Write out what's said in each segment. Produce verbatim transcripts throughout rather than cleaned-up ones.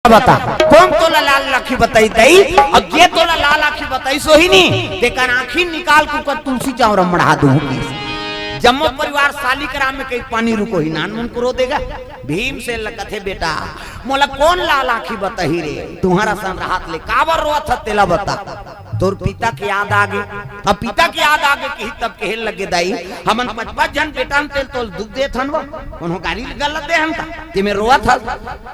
बता, कोन तोला लाल आँखी बताइस दाई? अउ जे तोला लाल आँखी बताइस होही नी, तेकर आँखी निकाल के ओकर तुलसी चौरा म मढ़ा दूहूँ कहिस। जम्मो परिवार सालिग्राम में कहीं पानी रुकोही, नानमुन करो देगा। भीमसेन ल कथे, बेटा, मोला कोन लाल आँखी बताही रे? तुँहर असन रहत ले काबर रोवत हस, तेला बता। तोर पिता के याद आगे। अब पिता के याद आगे कहिस, तब कहे लगे, दाई, हमन पच पच झन बेटा हन, तेला तोला दुख देत हन वो, कोनो गारी गलत दे हन का? तेमेर रोवत हस।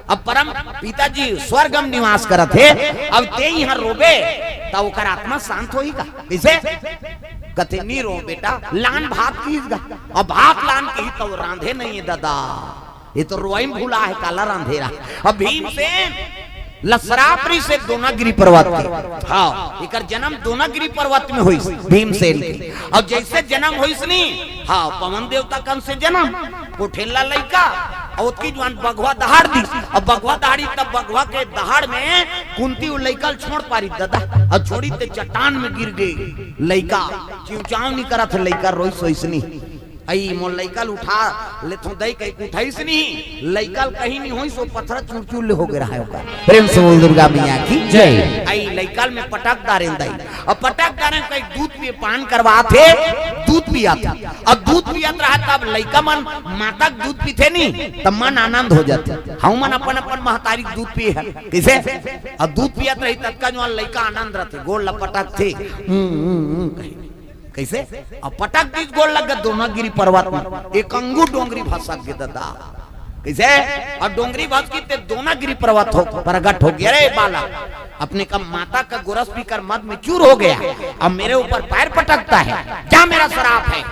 अब परम पिताजी स्वर्ग म निवास करत हे, अब तें इहाँ रोबे, त ओकर आत्मा शांत होही का? कइसे? कथे, नी रो बेटा, लान भात कहिस गा। अब भात लान कहिस त वो रांधे नइ हे ददा। ये तो रोवई म भुला हे, काला रांधे रहा। अब भीमसेन ल सराप रिहिसे दोनागिरी पर्वत के। हाँ, एकर जनम दोनागिरी पर्वत में होइस भीमसेन के। अब जइसे जनम होइस नी, हाँ, पवन देवता कन से जनम, कोठेला लइका, अउ ओतकी जुवार बघवा दहाड़ दिस। अब बघवा दहाड़ी तब बघवा के दहाड़ में कुंती वो लइका ल छोड़ पारिस ददा, अउ छोड़िस ते चट्टान में गिर गे लइका। चिंउचांव नी करत हे लइका, रोइस होइस नी। अई मोर लइका ल उठा लेथों दई कहिके उठाइस नी, लइका ल कहीं नी होइस, वो पथरा चूर चूर ले होगे रहा हे ओकर। प्रेम से बोल दुर्गा मैया की जय। अई लइका ल में पटक डारेंव दई, अब पटक डारेंव कहिके दूध पिए पान करवात हे, दूध पियात हे। अब दूध पियत रहा तब लइका मन माता के दूध पीथे नी, तब मन आनंद हो जाथे। हमन अपन अपन महतारी के दूध पिए हन, कइसे? अब दूध पियत रही ततका जुवार लइका आनंद रथे, गोड़ ल पटकथे, हम्म, हम्म, हम्म, कही। कइसे? अब पटक दिस गोड़ लग गे दोनागिरी पर्वत में, एक अंगू डोंगरी भसक गे ददा। कइसे? अब डोंगरी भसकिस ते दोनागिरी पर्वत हो, प्रगट हो गे। अरे बालक, अपने का माता का गोरस पीकर मद में चूर हो गया, अब मेरे ऊपर पैर पटकता है, जा मेरा सराप है।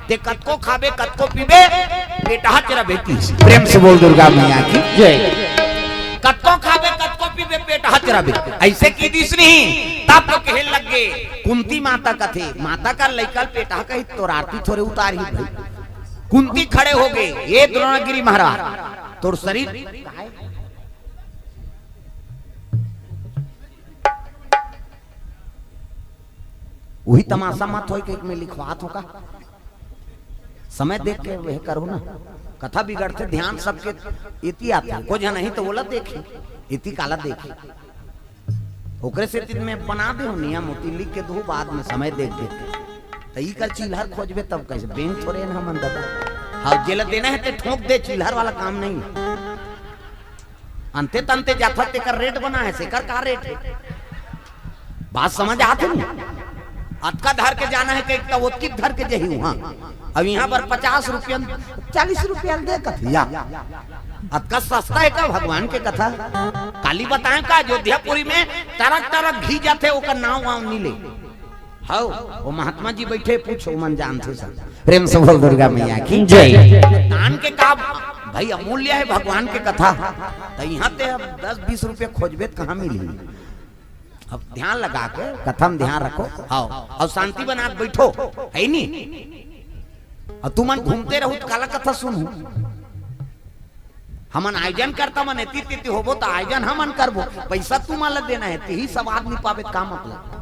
ते कतको खाबे, कतको पीबे, पेटहा तेरा बेटी। प्रेम से बोल दुर्गा मैया की जय। कतको खाबे, कतको पीबे, पेटहा तेरा बेटी। अइसे कहि दिस नी, तब तो कहे लग गे, कुंती माता कथे, माता का लइका ल पेटहा कही तोर आरती थोरे उतारही भाई। कुंती खड़े होगे, ए द्रोणागिरी महाराज, तोर शरीर उही तमाशा मत होय के एक में लिखवात हों का। समय देख के वह करो ना, कथा बिगड़थे, ध्यान सबके एती आथे, कोई झन नहीं तो ओला देखे, एती काला देखे। ओकरे सेती में बना देहूँ नियम, ओती लिख के दूहूँ, बाद में समय देख के। त ई कर चिल्हर खोजबे तब कइसे? बेंक थोरे हन हमन ददा। हाँ, जेला देना हे ते ठोंक दे, चिल्हर वाला काम नहीं। अंते तंते जाथस तेकर रेट बना हे, सेकर का रेट हे? बात समझ आथे नी? अतका धर के जाना हे कहिके त ओतकी धर के जही उहाँ। अब इहाँ बर पचास रुपया, चालीस रुपया दे कथे या। अतका सस्ता हे का भगवान के कथा? काली बताएँव का, अयोध्यापुरी में टरक टरक घी जाथे, ओकर नाँव वाँव नी ले। हव, वो महात्मा जी बइठे, पूछ, ओमन जानथे सब। प्रेम से बोल दुर्गा मैया की जय। दान के का भाई, अमूल्य हे भगवान के कथा। त इहाँ ते अब दस बीस रुपया खोजबे त कहाँ मिलही? अब ध्यान लगा के कथा म ध्यान रखो। हव, अउ शांति बना के बइठो, हे नी? अउ तुमन घूमते रहू त काला कथा सुनहू? हमन आयोजन करता मन एती तेती होबो त आयोजन हमन करबो, पइसा तुमन ला देना हे, तेही सवाद नी पाबे त का मतलब?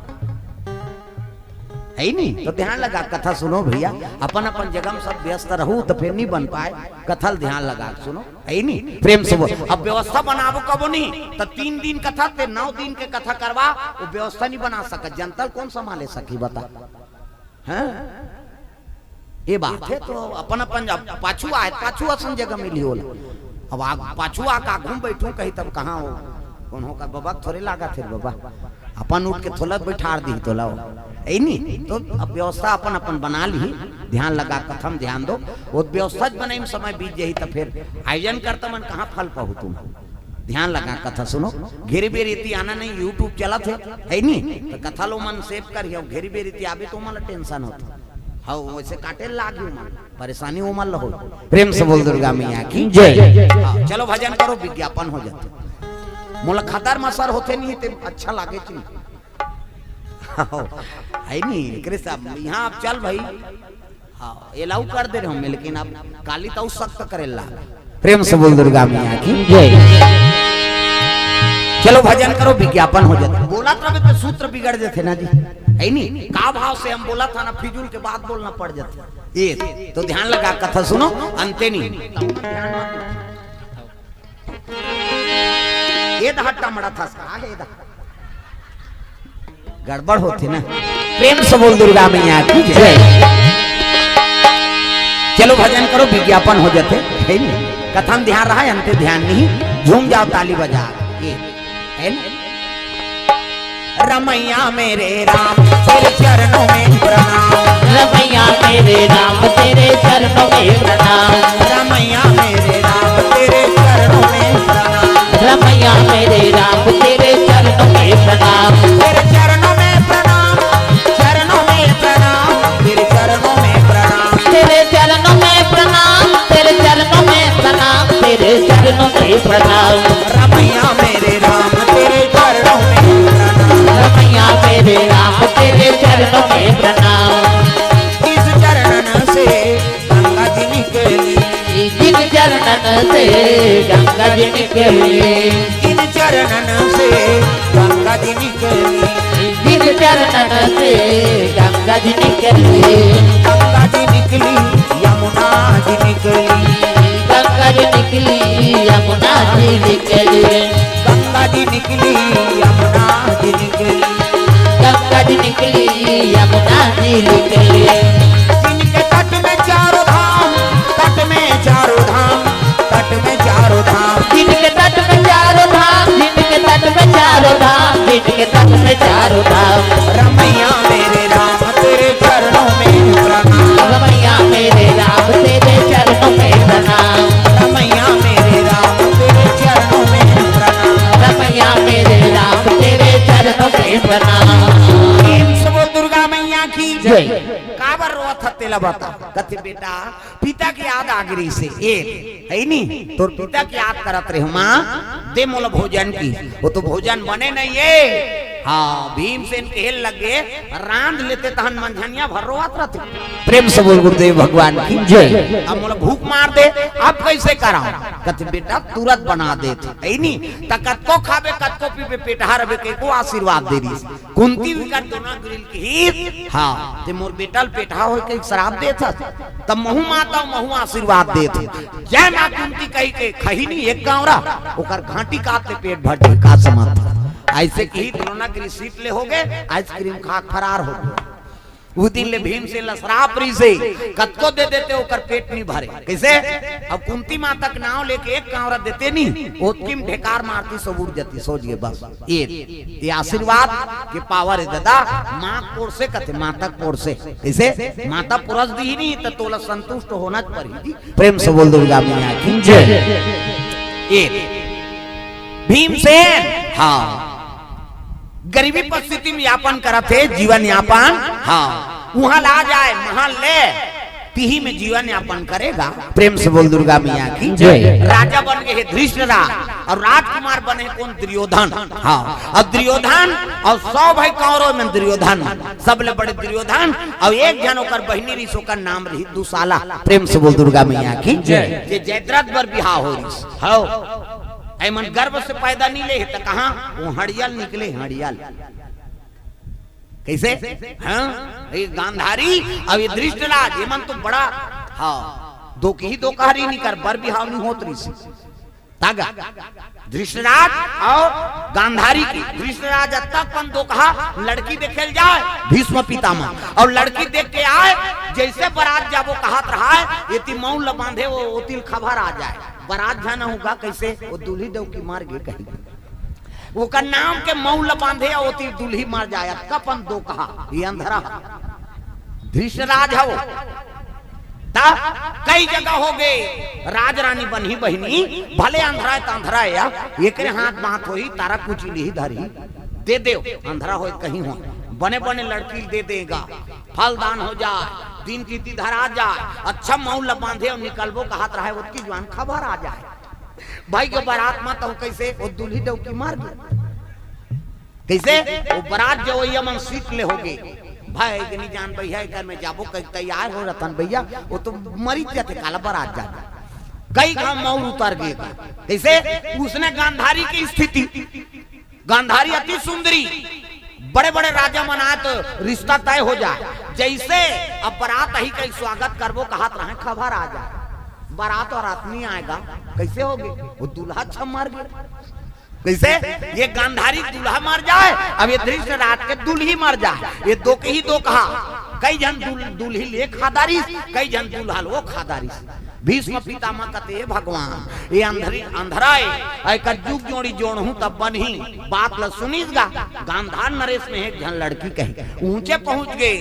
हे नी? त ध्यान लगा कथा सुनो भइया, अपन अपन जगह म सब व्यस्त रहू त फेर नी बन पाय। कथा ल ध्यान लगा के सुनो, हे नी? प्रेम से बोल। अब व्यवस्था बनाबो कबो नी, त तीन दिन कथा ते नौ दिन के कथा करवा, वो व्यवस्था नी बना सकत, जनता ल कोन संभाले सकही बता? हाँ? ये बात हे, त अपन अपन अब पाछू आय, पाछू असन जगह मिलही ओला। अब आग, पाछू आके आगू म बइठहूँ कही तब कहाँ हो? कोनो का बबा थोरे लागथे बबा। अपन उठ के थोला बइठार दिही तोला हो। हे नी? त अब व्यवस्था अपन अपन बना लिही, ध्यान लगा कथा म ध्यान दो। वो व्यवस्था बनाई म समय बीत जही त फेर आयोजन करता मन कहाँ फल पाहू तुम? ध्यान लगा कथा सुनो। घेरी बेरी एती आना नहीं, YouTube चलत हे, हे नी? त कथा ल ओमन save करही, घेरी बेरी एती आबे त ओमन ला tension होथे। हव, वइसे काटे लागही ओमन, परेशानी ओमन ला होही। प्रेम से बोल दुर्गा मैया की जय। हाँ, चलो भजन करो, विज्ञापन हो जाथे। मोला खदर मसर होथे नहीं ते अच्छा लागे ची। हव, हे नी? एकरे से इहाँ अब चल भाई। हाँ, allow कर दे रहेंव मैं, लेकिन अब काली त अउ सख्त करे ला। प्रेम से बोल दुर्गा मैया की जय। चलो भजन करो, विज्ञापन हो जाथे। बोलत रहिबे त सूत्र बिगड़ जाथे ना जी, हे नी? का भाव से हम बोलत हन, फिजूल के बात बोलना पड़ जाथे। ये त ध्यान लगा कथा सुनो, अंते नी। ए दहा टमड़ा थस का हे दा। गड़बड़ होथे ना। प्रेम से बोल दुर्गा मैया की जय। चलो भजन करो, विज्ञापन हो जाते, है नी? कथा म ध्यान रहा, अंते ध्यान नहीं, झूम जाओ ताली बजा के, है नी? रमैया मेरे राम, तेरे चरणों में प्रणाम। रमैया मेरे राम, तेरे चरणों में प्रणाम। रमैया मेरे राम, तेरे चरणों में प्रणाम। रमैया मेरे राम, तेरे चरणों में प्रणाम। तेरे चरणों में प्रणाम, चरणों में प्रणाम, तेरे चरणों में प्रणाम। तेरे चरणों में प्रणाम, तेरे चरणों में प्रणाम, तेरे चरणों में प्रणाम। रमैया मेरे राम, तेरे चरणों में प्रणाम। रमैया मेरे राम, तेरे चरणों में प्रणाम। इस चरणन से गंगा जी निकली। जिन चरणन से गंगा जी निकली। जिन चरणन से गंगा जी निकली। जिन चरणन से गंगा जी निकली। गंगा जी निकली, यमुना जी निकली। गंगा जी निकली, यमुना जी निकली। गंगा जी निकली, यमुना जी निकली। गंगा जी निकली, यमुना जी निकली। जिनके तट में चारों धाम, तट में चारों धाम, तट में चारों धाम। जिनके तट में चारों धाम, जिनके तट में चारों धाम, जिनके तट में चारों धाम। रमैया मेरे राम, तेरे चरणों में प्रणाम। रमैया मेरे राम, तेरे चरणों में प्रणाम। रमैया मेरे राम, तेरे चरणों में प्रणाम। रमैया मेरे राम, तेरे चरणों में प्रणाम। प्रेम से बोल दुर्गा मैया की जय। काबर रोवत हस तेला बता। कथे बेटा, पिता के याद आ गे रिहिसे। ए, है नी? तोर पिता के याद करत रेहेंव माँ, दे मोला भोजन की। ओ तो भोजन बने नहीं हे। हाँ, भीमसेन कहे लगे, रांध लेते तहन मंझनिया भर रोवत रहते। प्रेम से बोल गुरुदेव भगवान की जय। अब मोला भूख मार दे, अब कइसे करंव? कथे बेटा तुरंत बना देत हंव, है नी? त कतको खाबे, कतको पीबे, पेटहा रहिबे, कहिके आशीर्वाद दे रिहिस। कुंती विकट दोनों गिरिल कहिस, हाँ, ते मोर बेटा ल पेटहा होय के श्राप देत हस, त महूं माता महूं आशीर्वाद देत हंव। जय माँ कुंती कहिके खही नी एक कांवरा, ओकर घांटी काट ले पेट भर जाही का समझ। अइसे कहिस, द्रोणागिरी सीट ले होगे, आइसक्रीम खा के फरार होगे। उ दिन ले भीमसेन ल श्राप रिहिसे, कतको दे देते ओकर पेट नी भरे। कइसे? अब कुंती माता के नांव लेके एक कांवरा देते नी, ओतकी म ढेकार मारतिस, सब उड़ जातिस, सोच गे बस। ए, ए आशीर्वाद के power हे दादा, माँ के पोरसे कथे, माता के पोरसे। कइसे? माता पोरस दिही नी, त तोला संतुष्ट होना च परही। प्रेम से बोल दुर्गा मैया की जय। ए, भीमसेन, हाँ, गरीबी परिस्थिति में यापन करत हे, जीवन यापन, हाँ, उहां ला जाय, महल ले, तिही में जीवन यापन करेगा। प्रेम से बोल दुर्गा मैया की जय। राजा बन गे हे धृष्टराज अउ राजकुमार बने कोन? दुर्योधन। हाँ, अब दुर्योधन अउ सौ भाई कौरव में दुर्योधन सबले बड़े दुर्योधन, अउ एक झन ओकर बहिनी रिहिस, ओकर नाम रिहिस दुशाला। प्रेम से बोल दुर्गा मैया की जय। जे जयद्रथ बर बिहाव हो रिहिस। हव, एमन गर्भ से पैदा नी ले हे त कहां? ओ हड़िया ले निकले, हड़िया ले। कइसे? हाँ, ए गांधारी अउ ए धृष्टराज, एमन तो बड़ा, हाँ, दोकही दोकहा रिहिन, एकर बर बिहाव नी होत रिहिस। त गा, धृष्टराज अउ गांधारी के, धृष्टराज अतका कन दोकहा, लड़की देखे ल जाय भीष्म पितामह, अउ लड़की देख के आय, जइसे बरात जाबो कहत रहय, एती मउर ल बांधे, ओ, ओती ल खबर आ जाय, बरात जाना होगा कइसे, ओ दुल्ही डौकी मर गे कहिके। ओकर नाम के मउर ल बांधे, अउ ओती दुल्ही मर जाय, अतका कन दोकहा, ए अंधरा ह। धृष्टराज हव। त कई जगह होगे, राज रानी बनही बहिनी, भले अंधरा हे त अंधरा हे या, एकरे हाथ बांध होही, तारा कुची लिही धरही, दे देव, अंधरा होय कहीं होय, बने बने लड़की ल दे दे गा, फल दान हो जाय, दिन तिथि धरा जाय, अच्छा मउर ल बांधे अउ निकलबो कहत रहय, ओतकी जुवार खबर आ जाय। भाई के बरात म त कइसे ओ दुल्ही डौकी मर गे। कइसे? ओ बरात जवइया मन सीट ले होगे। भाई के नी जान भइया, एकर में जाबो कहिके तैयार हो रहथन भइया, ओ तो मरिच जाथे काला बरात जाथे। कई घांव मउर उतर गे। कइसे? उसने गांधारी के स्थिति, गांधारी अति सुंदरी, बड़े-बड़े राजा मन आय तो रिश्ता तय हो जाय। जइसे अब बरात आही कहिके स्वागत करबो कहत रहय, खबर आ जाय, बरात वरात नी आय गा, कइसे होगे? ओ दूल्हा अच्छा मर गे। कइसे? ये गांधारी दूल्हा मर जाय, अब ये धृष्ट राज के दूल्ही मर जाय, ये दो के ही दो कहा। कई झन दूल-, दूल्ही ले खा डारिस, कई झन दूल्हा ल वो खा डारिस। भीष्म पितामह कथे, "हे भगवान, ये अंधरी, अंधरा ए, एकर जुग जोड़ी जोड़हूं तब बनही।" बात ल सुनिस गा, गांधार नरेश में एक झन लड़की कहे, ऊंचे पहुंच गे।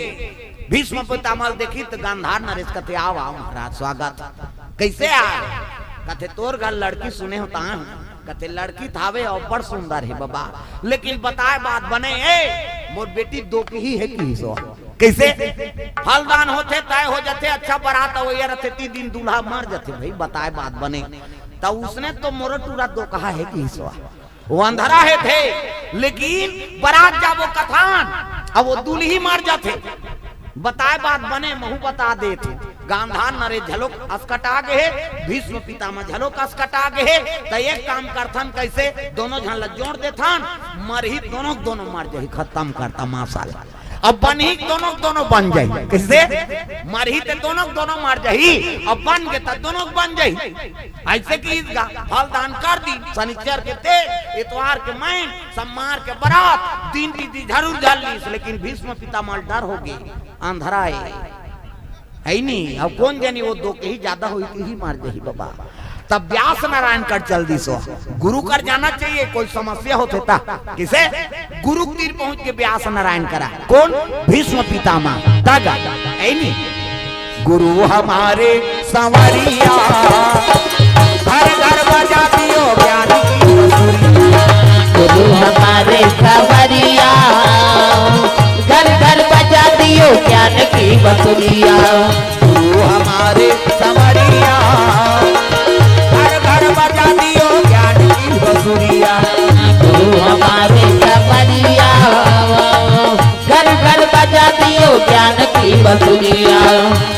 भीष्म पितामह ल देखिस त गांधार नरेश कथे, "आव, आव महाराज, स्वागत।" "कइसे आय?" कथे, "तोर घर लड़की सुने हों ता।" कथे, "लड़की त हावे अब्बड़ सुंदर हे बबा, लेकिन बताय बात बने, ए, मोर बेटी दो के ही हे किहिस ओ।" कइसे? फलदान होथे, तय हो जाथे, अच्छा बरात अवइया रथे, ती दिन दूल्हा मर जाथे भई, बताय बात बने। त उसने तो मोरो टूरा दो कहा हे किहिस ओ। वो अंधरा हे थे, लेकिन बरात जाबो कथन, अब वो दूल्ही मर जाथे। बताय बात बने, महूं बता देत हूं। गांधार नरेश घलोक असकटा गे हे, भीष्म पितामह घलोक असकटा गे हे। त एक काम करथन, कइसे? दोनों झन ल जोड़ देथन, मरही दोनों, दोनों मर जाही, खतम कर तमाशा ल। अब बनही दोनों, दोनों बन जाही। कइसे? मरही त दोनों, दोनों मर जाही, अब बन गे त दोनों बन जाही। अइसे किहिस गा, फलदान कर दिस, सनिचर के तेल, इतवार के मइन, सम्मार के बरात, दिन तिथि जरूर झर लिस, लेकिन भीष्म पितामह ल डर हो गे, अंधरा ए। हे नी, अब कोन जनी वो दो के ही जादा होही, के ही मर जाही बबा। तब व्यास नारायण कर चल दिस ओ। गुरु कर जाना चाहिए, कोई समस्या होथे त। कइसे? गुरु तीर पहुंच गे व्यास नारायण करा। कोन? भीष्म पितामह। तब, हे नी? गुरु हमारे संवरिया, घर घर बजा दियो ज्ञान की बंसुरिया। गुरु हमारे संवरिया, घर घर बजा दियो ज्ञान की बंसुरिया। गुरु हमारे संवरिया, घर घर बजा दियो ज्ञान की बंसुरिया। गुरु हमारे संवरिया, घर घर बजा दियो ज्ञान की बंसुरिया।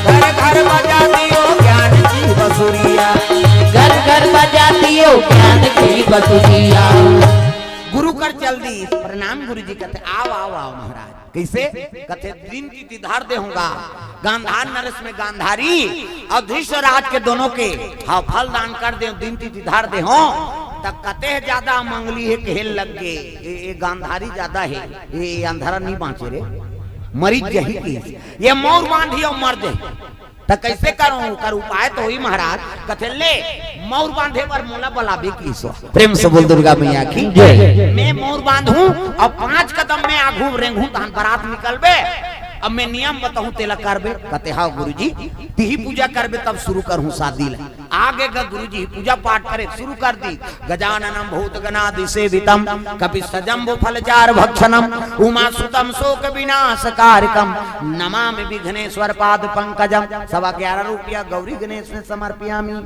घर घर बजा दियो ज्ञान की बंसुरिया। घर घर बजा दियो ज्ञान की बंसुरिया। गुरु कर चल दिस, प्रणाम गुरु जी कथे, "आव, आव, आव महाराज।" कइसे? कथे, "दिन तिथि धर दे हों गा, गांधार नरेश में गांधारी अउ धृष्ट राज के दोनों के, हां, फलदान कर दे, दिन तिथि धर दे हों।" त कते जादा मंगली हे, कहे लग गे, "ए, ए गांधारी जादा हे, ए, ए अंधरा नी बांचे रे, मरिच जही की, ये मउर बांधही अउ मर जही।" त कइसे करंव? ओकर उपाय तो होही महाराज। कथे, "ले, मउर बांधे बर मोला बलाबे किहिस ओ।" प्रेम से बोल दुर्गा मैया की जय। "मैं मउर बांधहूं अउ पांच कदम में आघू रेंगहूं, तहन बरात निकलबे। अब मैं नियम बताहूं, तेला करबे।" कथे, "हां गुरुजी, तिही पूजा करबे तब शुरू करहूं शादी ला।" आगे ग गुरुजी पूजा पाठ करे शुरू कर दिस। गजाननं भूतगणादिसेवितं कपित्थजम्बूफलचारुभक्षणं उमासुतं शोकविनाशकारकं नमामि विघ्नेश्वर पाद पंकजं। सवा ग्यारह रुपया गौरी गणेश में समर्पयामि।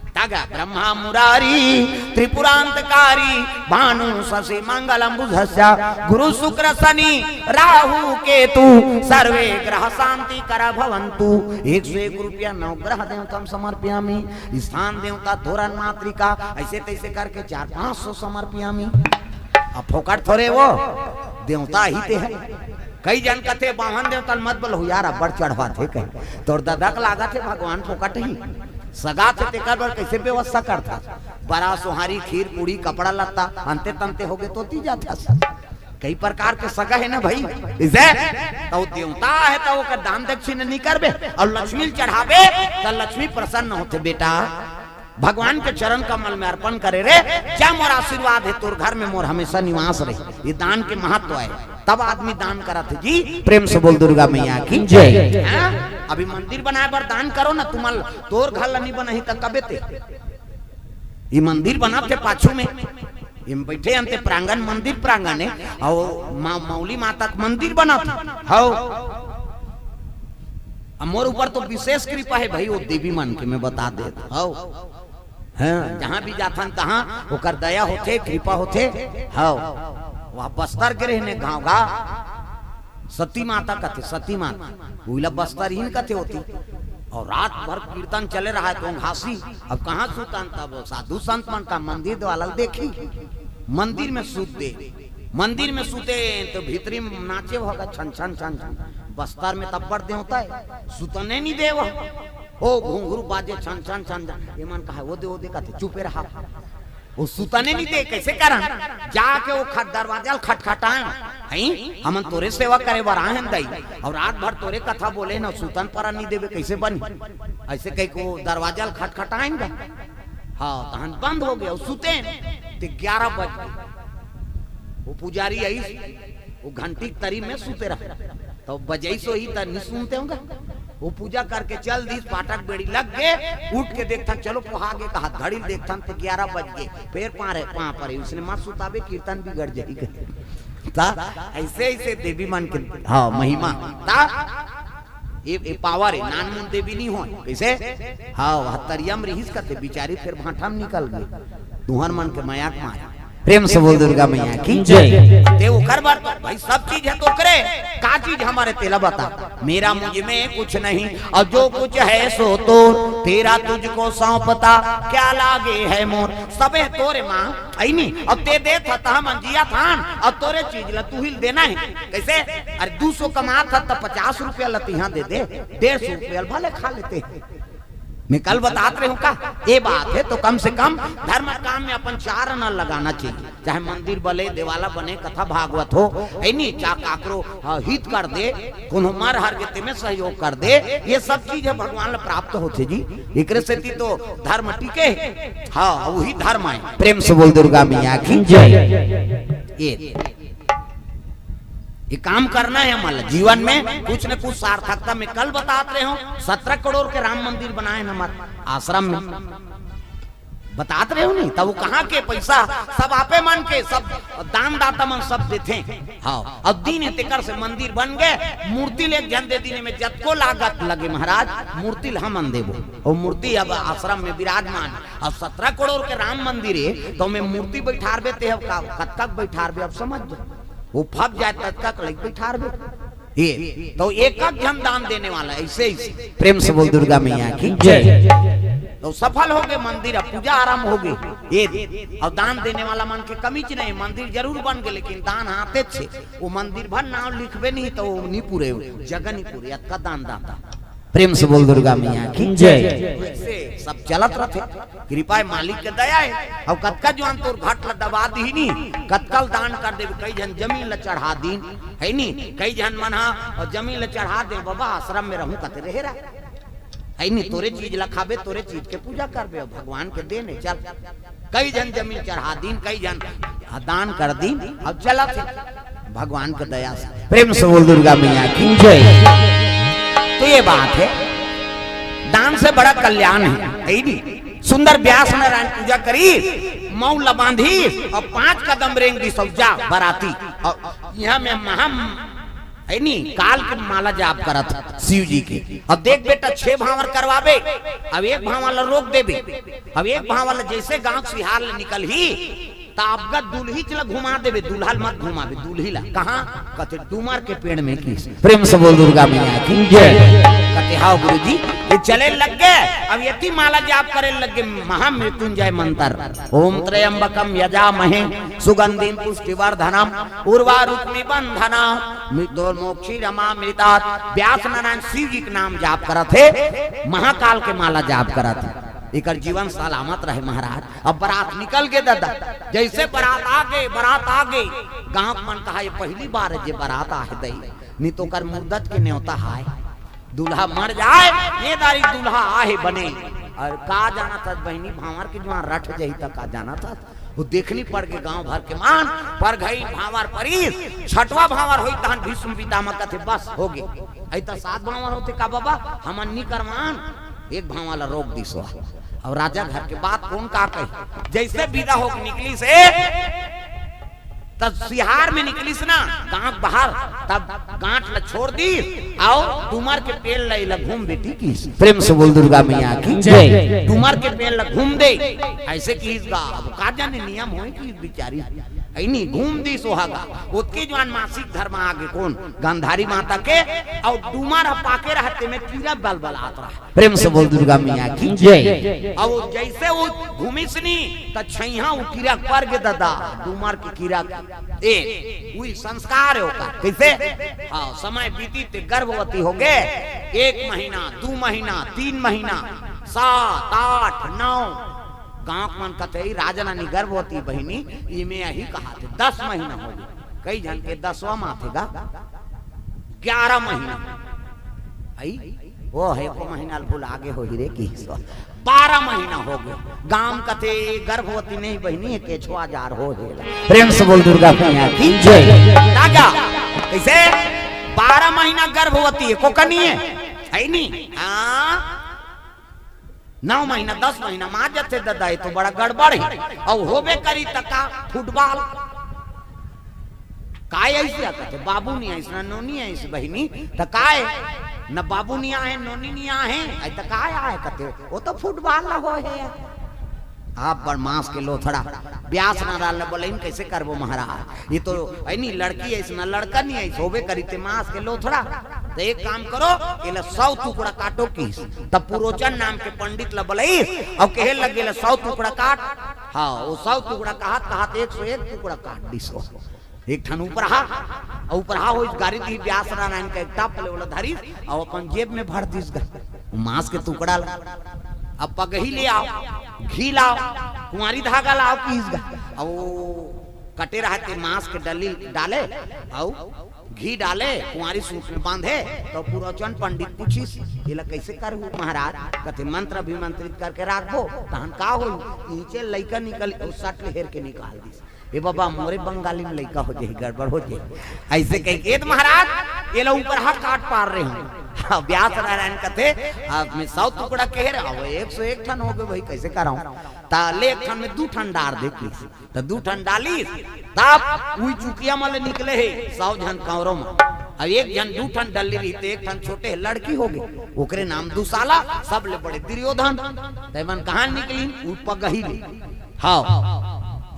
तग ब्रह्मा मुरारी त्रिपुरांतकारी भानु शशि मंगलंबुधस्य गुरु शुक्र शनि राहु केतु सर्वे ग्रह शांति कर भवंतु। एक सौ एक रुपया नवग्रह देवतम समर्पयामि। स्थान देवता धोरन मातृका, अइसे तइसे करके चार पांच सौ समर्पयामि। अब फोकट थोरे वो, देवता ही ते हे। कई जन कथे, "बामन देवता ल मत बलहू यार, अब्बड़ चढ़वाथे," कहे। तोर ददा के लागत हे भगवान फोकट ही। सगा थे तेकर बर कइसे व्यवस्था करथा? बरा, सोहारी, खीर, पूड़ी, कपड़ा लत्ता, अंते तंते होगे तो ती जाथस। कई प्रकार के सगा हे ना भई, इसे त वो देवता हे त ओकर दान दक्षिणा नी करबे अउ लक्ष्मी ल चढ़ाबे त लक्ष्मी प्रसन्न होथे। बेटा, भगवान के चरण कमल में अर्पण करे रे, जा मोर आशीर्वाद हे तोर घर में, मोर हमेशा निवास रहे। ये दान के महत्व हे, तब आदमी दान करत हे जी। प्रेम से बोल दुर्गा मैया की जय। हाँ? अभी मंदिर बनाए बर दान करो ना, तुमन तोर घर ल नी बनही त कबे ते। ये मंदिर बनत हे पाछू में, एम बइठे हन ते प्रांगण, मंदिर प्रांगण हे, अउ माँ मौली माता के मंदिर बनत हे। हव। अब मोर ऊपर तो विशेष कृपा हे भई, वो देवी मन के मैं बता देत हव। हाँ, जहाँ भी जाथन तहाँ ओकर दया होथे, कृपा होथे। हव। वहाँ बस्तर गे रहेन गाँव गा, सती माता कथे, सती माता, उइला बस्तर ही कथे होती। अउ रात भर कीर्तन चले रहा हे तो घासी। अब कहाँ सुतन, तब साधु संत मन का मंदिर वाला देखी, मंदिर में सुत दे। मंदिर में सुते तो भीतरी में नाचे होगा छन छन छन छन। बस्तर में तब्बड़ देवता हे, सुतने नी देव। ओ घुंघरू बाजे छन छन छन छन। ये मन कहा, "वो दे, वो दे," कथे, "चुपे रहा।" वो सुतने नहीं दे, कैसे करन? जाके वो खट-, दरवाजा ल खटखटान, "हई, हमन तोरे सेवा करे बर आए हन दई, अउ रात भर तोरे कथा बोले न, सुतन परन नहीं देबे, कैसे बनी?" ऐसे कहिके वो दरवाजा ल खटखटाइन गा। हाँ, तहन बंद हो गया, वो सुते ते ग्यारह बज गए। वो पुजारी आइस, वो घंटी के तरी में सुते रहा, तो बजइस होही त नहीं सुनते होगा। वो पूजा करके चल दीस, पाटक बेड़ी लग गे, उठ के देखथन, चलो पोहा गे, कहा घड़ी ल देखथन तो ग्यारह बज गे, फेर पाँव परे, उसने मत सुताबे, कीर्तन बिगड़ जाही कहे। ता ऐसे ऐसे देवी मन के, हाँ, महिमा। ता ये, ये पावर है, नानमुन देवी नहीं होय। कैसे? हाँ, वह तरिया म रिहिस कथे, बिचारी फेर भांठा म निकल गई। तुहर मन के मया के मारे। प्रेम से बोल दुर्गा मैया की जय। ते ओकर बर तो भाई सब चीज है तो करे, का चीज हमारे तेला बता। मेरा मुझ में कुछ नहीं, और जो कुछ है सो तोर, तेरा तुझको सौंपता, क्या लागे है मोर। सबे तोरे माँ, आई नी, अब ते देत ह त हमन जियत हन, अब तोरे चीज ला तू ही देना है। कैसे? अरे दू सौ कमात ह त पचास रुपया ला तिहा दे दे, डेढ़ सौ रुपया ला भले खा लेते। मैं कल बतात रहे हूँ का, ये बात है, तो कम से कम धर्म काम में अपन चार आना लगाना चाहिए, चाहे मंदिर बने, देवाला बने, कथा भागवत हो, है नी, चाहे काकरो, हाँ, हित कर दे, कोनो मर हर के तेमे सहयोग कर दे, ये सब चीज है भगवान ला प्राप्त होथे जी। एकरे सेती तो धर्म टिके है। हाँ, वही धर्म है। प्रेम से बोल दुर्गा मैया की जय। ये, ये काम करना है हमारा जीवन में, कुछ न कुछ सार्थकता। मैं कल बतात रहे हूँ, सत्रह करोड़ के राम मंदिर बनाए हैं हमारे आश्रम में। बतात रहे हूँ नहीं, तब वो कहाँ के पैसा, सब आपे मन के, सब दान दाता मन सब देथे। हाँ, अब दीन हे तेकर से मंदिर बन गए, मूर्ति ले एक झन दे दीन हे, में जतको लागत लगे महाराज, मूर्ति ल हमन देबो। और मूर्ति अब आश्रम में विराजमान, अब सत्रह करोड़ के राम मंदिर है, तो में मूर्ति बैठारबे ते अब का, कतका के बैठारबे, अब समझ जा। वो फब जाए ततका के लइके बैठारबे। ये तो एक एक झन दान देने वाला है, ऐसे ही। प्रेम से बोल दुर्गा मैया की जय। तो सफल हो गए मंदिर, अब पूजा आरंभ हो गई। ये और दान देने वाला मन के कमीच नहीं, मंदिर जरूर बन गए, लेकिन दान आते छे, वो मंदिर भर नाम लिखबे नहीं तो वो नहीं पूरे, जगह नहीं पूरे, अतका दान दाता। प्रेम से बोल दुर्गा मैया की जय। ऐसे सब चलत रहते, कृपा है, मालिक के दया है। अब कतका जुआन तोर घट ला दबा दीही नी, कतका ल दान कर देबे, कई झन जमीन ला चढ़ा दीन, है नी, कई झन मन हा और जमीन ला चढ़ा दे, बाबा आश्रम में रहूं कते रहे रहा, है नी, तोरे चीज ला खाबे, तोरे चीज के पूजा करबे, और भगवान के देने चल। कई झन जमीन चढ़ा दीन, कई झन दान कर दीन, अब चलत हे भगवान के दया से। प्रेम से बोल दुर्गा मैया की जय। तो ये बात है, दान से बड़ा कल्याण है, है नी? सुंदर व्यास नारायण पूजा करी, मऊ ला बांधी और पांच कदम रेंग दीस अउ जा बराती। और यहाँ में महा, है नी, काल के माला जाप करत हे शिव जी के। अब देख बेटा, छह भांवर करवाबे, अब एक भांवर ला रोक देबे, अब एक भांवर ला जैसे गांव सिहार ले निकलही, त अब गा दुल्हीच ला घुमा देबे, दूल्हा ल मत घुमाबे, दुल्ही ला। कहाँ? कथे डूमर के पेड़ में की। प्रेम से बोल दुर्गा मैया की जय। कथे हाव गुरुजी, ये चले लग गए, अब एती माला जाप करे लग गए, महामृत्युंजय मंत्र, ओम त्र्यंबकम यजामहे सुगंधिम पुष्टिवर्धनम उर्वारुकमिव बंधना मृत्योर्मोक्षीयमामृतात्। व्यास नारायण शिव जी के नाम जाप करत हे, महाकाल के माला जाप करत हे। एकर जीवन सलामत रहे महाराज। अब बरात निकल गे दादा, जैसे बरात आ गे, बरात आ गे, गांव के मन कहा ये पहली बार हे जे बरात आहे दई, नी तो ओकर मुर्दत के न्योता हाय। दूल्हा मर जाए, ये दारी दूल्हा आहे बने। और का जानत हस बहिनी, भांवर के जुआन रठ जाही त का जानत हस? वो देखनी पड़ गे गांव भर के मन, परघई भांवर परिस, छठवा भांवर होई तहन भीष्म पितामह कथे बस हो गे। अई त सात भांवर होते का बाबा, हमन नी करवान। एक भांवर ला रोक दीस। और राजा घर के बात कोन का कही, जैसे विदा होके निकलिस हे, त सिहार में निकलिस ना, गांव बाहर, तब गांठ ला छोड़ दीस, अउ डूमर के पेड़ ला, एला घूम बेटी किहिस। प्रेम से बोल दुर्गा मैया की जय। डूमर के पेड़ ला घूम दे, ऐसे किहिस गा। अब का जाने नियम होय कि बिचारी, अई नी घूम दीस ओहा गा। ओतके जुआन मासिक धर्म आ गे कोन, गांधारी माता के, अउ डूमर ह पाके रहते में कीरा बलबलात रहा। प्रेम से बोल दुर्गा मैया की जय। अब वो जैसे वो घूमिस नी, त छैहा वो कीरा पर गे दादा, डूमर के कीरा। ए, वही संस्कार है ओकर। कैसे? हाँ, समय बीती ते गर्भवती हो गे। एक महीना, दू महीना, तीन महीना, सात, आठ, नौ, गांव के मन कथे, "राजा रानी गर्भवती बहिनी, इमे अही कहाथे, दस महीना हो गे।" कई झन के दसवां माथे गा, ग्यारह महीना। आई, वो है को महीना ल भुला गे होही रे, किहिस। बारह महीना हो गे। गांव कथे, "गर्भवती नहीं बहिनी, ये केछुआ जार हो हे।" प्रेम से बोल दुर्गा मैया की जय। राजा, कैसे? बारह महीना गर्भवती हे, कोकनी हे, है नी? हाँ? नौ महीना, दस महीना मा जथे ददा, ये तो बड़ा गड़बड़ हे। अउ होबे करी त का, फुटबॉल। काय ऐसे आ कथे, "बाबू नहीं आइस, ना नोनी आइस बहिनी, त काय? न बाबू नहीं आहे, नोनी नहीं आहे, आई त काय आहे?" कथे, "वो तो फुटबॉल ला हो हे।" आप बड़ मांस के लोथड़ा, ब्यास नारायण ल बोले, "इन कैसे करबो महाराज? ये तो है नी, लड़की है, इसना लड़का नहीं है, होबे करी ते मांस के लोथड़ा। तो एक काम करो, एला सौ टुकड़ा काटो किहिस।" तब पुरोचन नाम के पंडित ल बोलइस, अउ कहे लगे, "एला सौ टुकड़ा काट।" हाँ, वो सौ टुकड़ा कहत कहत एक सौ एक टुकड़ा काट दिस। एक ठन उपरहा, अउ उपरहा होइस, गारी दिही ब्यास नारायण के एक टप ले ओला धरिस, अउ अपन जेब में भर दिस गा। मांस के टुकड़ा ला, "अब पगही ले आओ, घी लाओ, कुंवारी धागा लाओ," किहिस गा। अउ कटे रहते मांस के डली डाले, अउ घी डाले, कुंवारी सूत में बांधे, तो पुरोचन पंडित पूछिस, "एला कैसे करहू महाराज?" कथे, "मंत्र अभिमंत्रित करके राखबो, तहन का होई?" नीचे लइका निकल, अउ सट ले हेर के निकाल दिस। "ए बाबा, मोरे बंगाली में लइका हो जाही, गड़बड़ हो जाही।" ऐसे कह के, "ए त महाराज, एला उपरहा काट पार रहे हूँ।" हाँ, ब्यास नारायण कथे, "अब मैं सौ टुकड़ा कहे रहे, अब एक सौ एक ठन हो गे भाई, कैसे कराऊं?" त ले एक ठन में दू ठन डार दे किहिस। त दू ठन डालिस, तब उही चुकिया म ले निकले हे सौ झन कांवरो म। अब एक झन दू ठन डल्ली रही, त एक ठन छोटे लड़की हो गे, ओकरे नाम दुसाला, सबले बड़े दुर्योधन। त एमन कहाँ निकलिन? उ पगही ले। हाँ।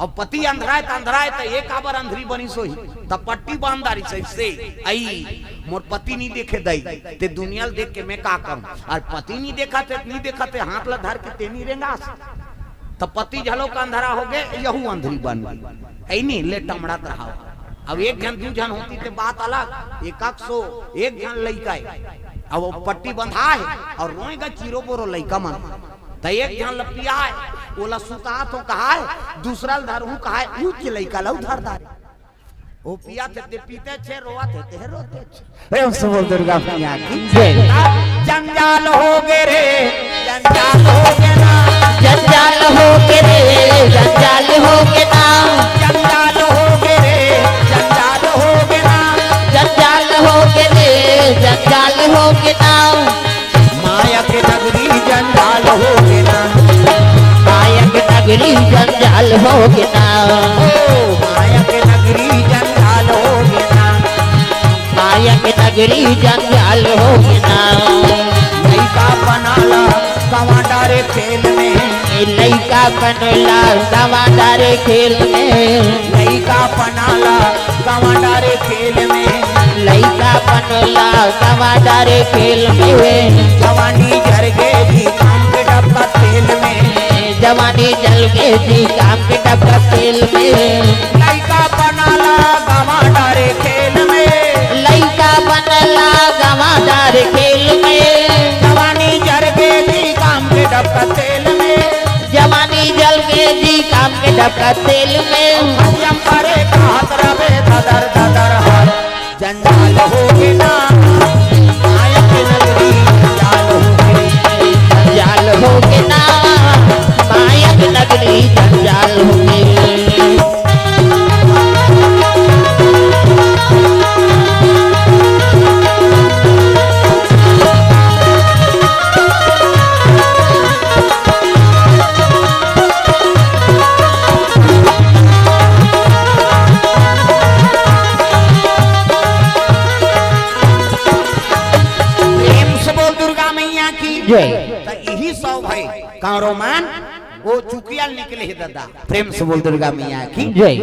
अब पति अंधराय त अंधराय त ए काबर अंधरी बनिस होही? त पट्टी बांध डारिस अइसे, "अई, मोर पति नी देखे दई, ते दुनिया ल देख के मैं का करूं? अउ पति नी देखत हे, नी देखत हे, हाथ ल धर के ते नी रेंगास।" त पति घलो का अंधरा हो गे, यहू अंधरी बन गे। ऐ नी, ले टमड़त रहा। अब एक झन दू झन होती ते बात अलग, एक एक सौ एक झन लइका हे, अब वो पट्टी बंधा हे अउ रोए गा चिरो बोरो लइका मन। त एक झन ल पियाए, ओला सुतात हो कहाए, दूसरा ल धरहूं कहाए, उच लइका ल धर डारे। ओ पियाथे ते पीते छे, रोवथे ते रोते छे। प्रेम से बोल दुर्गा मैया की जय। जंजाल हो गे रे, जंजाल हो गे ना। जंजाल हो गे रे, जंजाल हो गे ना। जंजाल हो गे रे, जंजाल हो गे ना। जंजाल हो गे रे, जंजाल हो गे ना। माया के नगरी जंजाल हो गे ना। माया के नगरी जंजाल हो गे ना। ओ, माया के नगरी जंजाल हो गे ना। माया के नगरी जंजाल हो गे ना। लइका पन ला गंवा डारे खेल में। लइका पन ला गंवा डारे खेल में। लइका पन ला गंवा डारे खेल में। लइका पन ला गंवा डारे खेल में। जवानी जर गे जी काम के डब्बा तेल में। जवानी जल गे जी काम के डब्बा तेल में। लइका पन ला गंवा डारे खेल में। लइका पन ला गंवा डारे खेल में। जवानी जर गे जी काम के डब्बा तेल में। जवानी जल गे जी काम के डब्बा तेल में। हम करे कहत रबे ददर ददर हर। जंजाल हो गे ना, माया के नगरी जंजाल हो गे। जंजाल हो गे ना, माया के नगरी जंजाल हो गे। प्रेम से बोल दुर्गा मैया की जय। त इही सौ भाई कांवरो मन ओ चुकिया ल निकले हे ददा। प्रेम से बोल दुर्गा मैया की जय।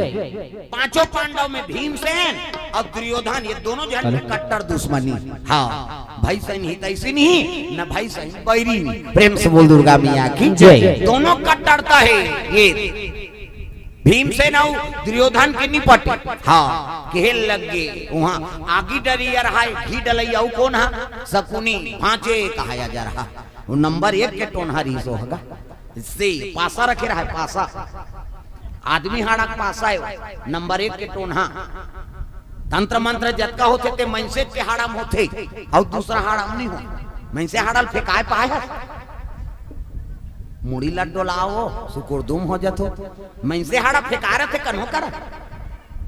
पांचों पांडव में भीमसेन अउ दुर्योधन, ये दोनों झन के कट्टर दुश्मनी। हाँ, भइसन हितैषी नहीं, न भइसन बैरी नहीं। प्रेम से बोल दुर्गा मैया की जय। दोनों कट्टरता हे ये। भीमसेन अउ दुर्योधन के निपट। हाँ, कहे लग गे, उहाँ आगी डरी अरहाय, घी डलई अउ कोन हा? सकुनी, भांचे कहाया जा रहा। वो नंबर एक के टोनहा रहिस होगा। से पासा रखे रहा है, पासा। आदमी हाड़ा के पासा है, नंबर एक के टोनहा। तंत्र मंत्र जतका होथे ते मइनसे के हाड़ा म होथे, अउ दूसरा हाड़ा म नहीं हो। मइनसे हाड़ा ल फेंकाय पाय हस, मुड़ी ल डोलाओ, सुकुरदुम हो जथो। मइनसे हाड़ा फेंका रथे कन्हो करा।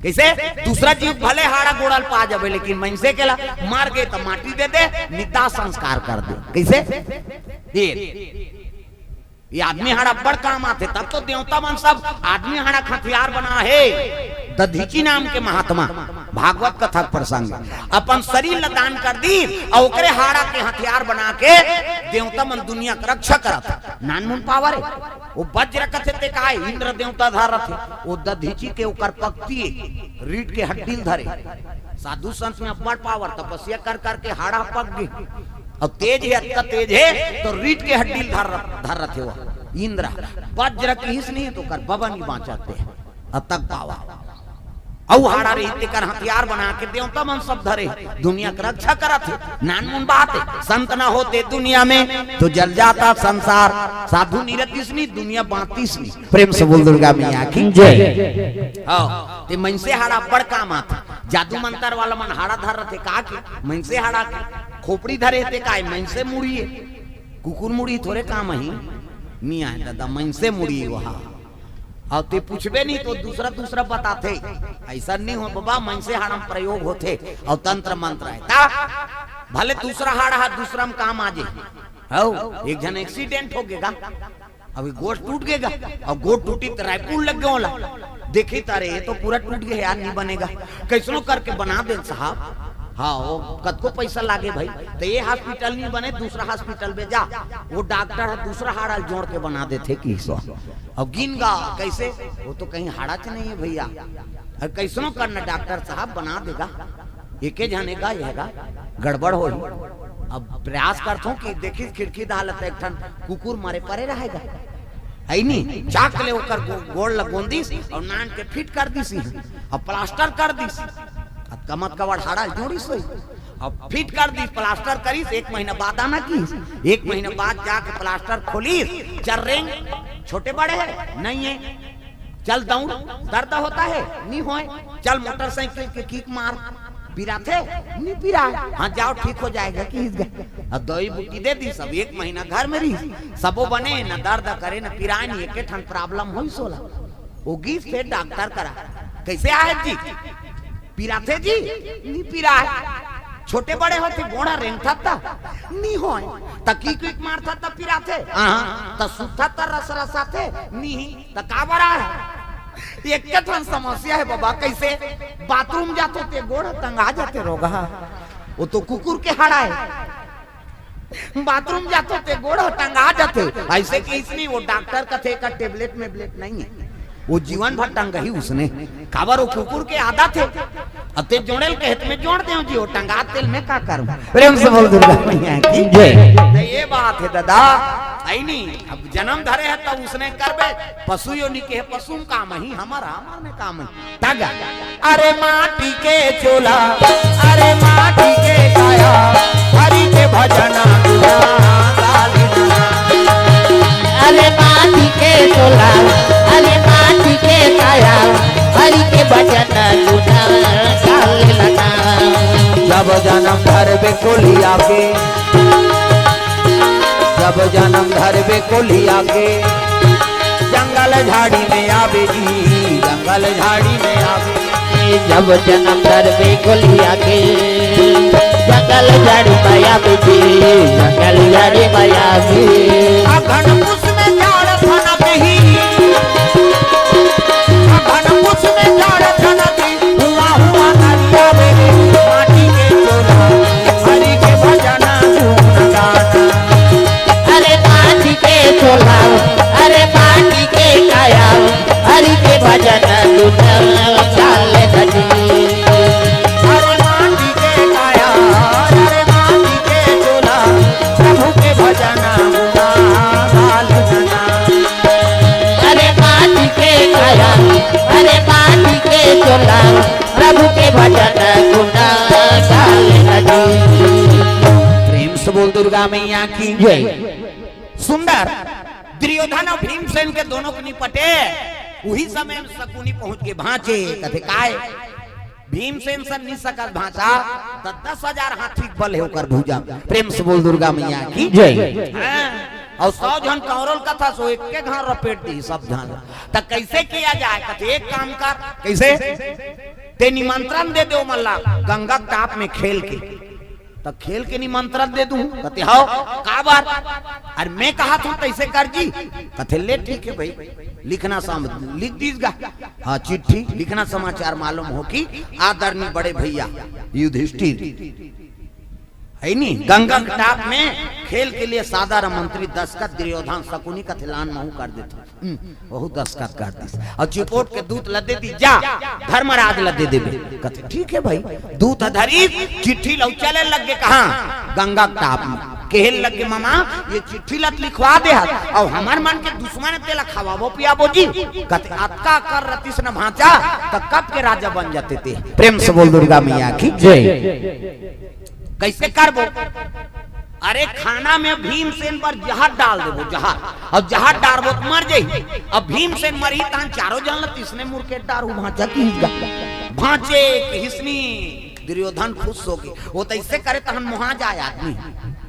कइसे? दूसरा जीव भले हाड़ा गोड़ा ल पा जाबे, लेकिन मइनसे के ला मर गे त माटी दे दे, निदा संस्कार कर दे। कइसे? ये, ये आदमी हाड़ा बड़ काम आथे, तब तो देवता मन सब आदमी हाड़ा के हथियार बना हे। दधीचि नाम के महात्मा, भागवत कथा के प्रसंग, अपन शरीर ल दान कर दीस अउ ओकरे हाड़ा के हथियार बना के देवता मन दुनिया के रक्षा करत। नानमुन power हे। वो वज्र कथे ते काय, इंद्र देवता धर रथे, वो दधीचि के ओकर पक्ति हे, रीढ़ के हड्डी ल धरे। साधु संत में अब्बड़ power, तपस्या कर करके हाड़ा पक गे। अउ तेज हे, अतका तेज हे, तो रीढ़ के हड्डी ल धर, धर रथे वो इंद्र। वज्र किहिस नहीं तो ओकर बबा नहीं बाँचत हे, अतक power। अउ हाड़ा रही तेकर हथियार बना के देवता मन सब धरे, दुनिया के रक्षा करत हे। नानमुन बात हे, संत न होते दुनिया में तो जल जाता संसार। साधु नहीं रहतिस नहीं, दुनिया बाँचतिस नहीं। प्रेम से बोल दुर्गा मैया की जय। हाँ, ते मइनसे हाड़ा बड़ काम आथे। जादू मंतर वाला मन हाड़ा धर रथे का के? मइनसे हाड़ा के। खोपड़ी धरे ते काय? मइनसे मुड़ी हे। कुकुर मुड़ी थोरे काम ही नहीं आय दादा, मइनसे मुड़ी हे वहाँ। अउ ते पूछबे नहीं तो दूसरा दूसरा बताथे। अइसा नहीं हो बबा, मइनसे हाड़ा म प्रयोग होथे अउ तंत्र मंत्र हे। ता भले दूसरा हाड़ा हा दूसरा म काम आ जे। हौ, एक झन accident हो गेगा, अभी गोड़ टूट गेगा, अउ गोड़ टूटी त रायपुर लग गे ओला। देखी त अरे, ये तो पूरा टूट गे हे यार, नहीं बनेगा। कइसनो करके बना दे साहब। हाँ, वो कतको पैसा लागे भाई, तो ये hospital नहीं बने, दूसरा hospital में जा, वो डॉक्टर हे दूसरा हाड़ा ल जोड़ के बना देथे किहिस। अब गिन गा कइसे, वो तो कहीं हाड़ा च नहीं हे भैया। अब कइसनो करना डॉक्टर साहब बना देगा। एके झन हे गा, ये हे गा, गड़बड़ होही। अब प्रयास करथों कि देखिस खिड़की डाहर ले त एक ठन कुकुर मरे परे रहेगा। अइनी, चाक ले ओकर गो-, गोड़ ल गोंदिस अउ नान के फिट कर दिस इहाँ। अउ प्लास्टर कर दिस। अब कमत कवड़ हाड़ा जोड़िस होही। अब फिट कर दिस, प्लास्टर करिस, एक महीना बाद आना किहिस। एक महीना बाद जाके प्लास्टर खोलिस, चर्रेंग, छोटे बड़े हे, नहीं हे। चल दौड़, दर्द होता है? नी होय। चल मोटरसाइकिल के किक मार, पिराथे? नी पिराय। हाँ, जाओ, ठीक हो जाएगा, किहिस गा। अब दवाई बूटी दे दिस, अब एक महीना घर में रहिस, सबो बने, न दर्द करे, न पिराय, नी एके ठन problem होइस ओला। वो गिस फेर डॉक्टर करा, कइसे आहे जी? पिराथे जी? नी पिराय। छोटे बड़े होथे, गोड़ रेंगथस त? नी होय। त किक विक मारथस त पिराथे? हाँ। त सुतथस त रसरसाथे? नी। त काबर आहे? एके ठन समस्या हे बबा, कइसे? बाथरूम जाथों ते गोड़ टंगा जाथे रोगहा। वो तो कुकुर के हाड़ा हे। बाथरूम जाथों ते गोड़ टंगा जाथे। अइसे किहिस नहीं, वो डॉक्टर कथे का tablet मेबलेट नहीं हे, वो जीवन भर टंगही उसने। काबर वो कुकुर के आदत हे। अब ते जोड़े ल कहे त मैं जोड़ देंव जी, वो टंगा तेला मैं का करूँ? प्रेम से बोल दुर्गा मैया की जय। त ये बात हे दादा, अइनी, अब जनम धरे हे त उसने करबे, पशु योनि के हे, पशु म काम ही, हमर, हमर में काम ही। तगा। अरे माटी के चोला, अरे माटी के काया, हरि के भजन गुना गाली ना। अरे माटी के चोला, अरे माटी के काया, हरि के भजन गुना गाली ना। जब जनम धरबे कोलिया के, जब जनम धरबे कोलिया के, जंगल झाड़ी में आबे जी, जंगल झाड़ी में आबे। जब जनम धरबे कोलिया के, जंगल झाड़ी में आबे जी, जंगल झाड़ी में आबे। अगन पुस में झाड़ फनक ही, अगन पुस में झाड़ फनक ही, हुआ हुआ नरिया रे, माटी के चोला, हरि के भजन गुण गाना। अरे माटी के चोला, अरे माटी के काया, हरि के भजन गुण गाले धनी। अरे माटी के काया, अरे माटी के चोला, प्रभु के भजन गुण गाले धना। अरे माटी के काया, अरे माटी के चोला, प्रभु के भजन गुण गाले लगी। प्रेम से बोल दुर्गा मैया की जय। सुंदर दुर्योधन अउ भीमसेन के दोनों के निपटे। उही समय में सकुनी पहुंच के, "भांचे," कथे, "काय?" "भीमसेन सन नि सकस भांचा, त दस हजार हाथी के बल हे ओकर भुजा।" प्रेम से बोल दुर्गा मैया की जय। हाँ, अउ सौ झन कौरव ल कथस, ओ एके घांव रपेट दिही सब झन। त कइसे किया जाय? कथे, "एक काम कर।" कइसे? "ते निमंत्रण दे दे ओमन ला गंगा के टाप में खेल के।" "त खेल के निमंत्रण दे दूं?" कथे, "हव।" "काबर?" "अरे मैं कहत हंव तइसे कर जी।" कथे, "ले ठीक हे भई, लिखना सम-, लिख दीस गा।" हाँ, चिट्ठी लिखना, समाचार मालूम हो कि आदरणीय बड़े भैया युधिष्ठिर, हे नी, गंगा के टाप में खेल के लिए सादर आमंत्रित। दस्तखत दुर्योधन, सकुनी कथे, "लान महूं कर देथंव।" हम्म, वहू दस्तखत कर दिस। अउ चिपोट के दूत ल दे दिस, "जा, धर्मराज ल दे देबे।" कथे, "ठीक हे भई।" दूत धरिस, चिट्ठी ल अउ चले लग गे कहां? गंगा के टाप में। कहे लग गे, "ममा, ये चिट्ठी ल त लिखवा दे हस, अउ हमर मन के दुश्मन हे, तेला खवाबो पियाबो जी?" कथे, "अतका अकल रतिस न भांचा, त कब के राजा बन जाते ते।" प्रेम से बोल दुर्गा मैया की जय। कइसे करबो? "अरे खाना में भीमसेन बर जहर डाल देबो, जहर, अउ जहर डारबो त मर जाही।" अब भीमसेन मरही तहन चारों झन ल तइसने मुरकेट डारहूं, भांचा किहिस गा। "भांचे," किहिस नी। दुर्योधन खुश हो गे। ओ त अइसे करे तहन मोहा जाय आदमी।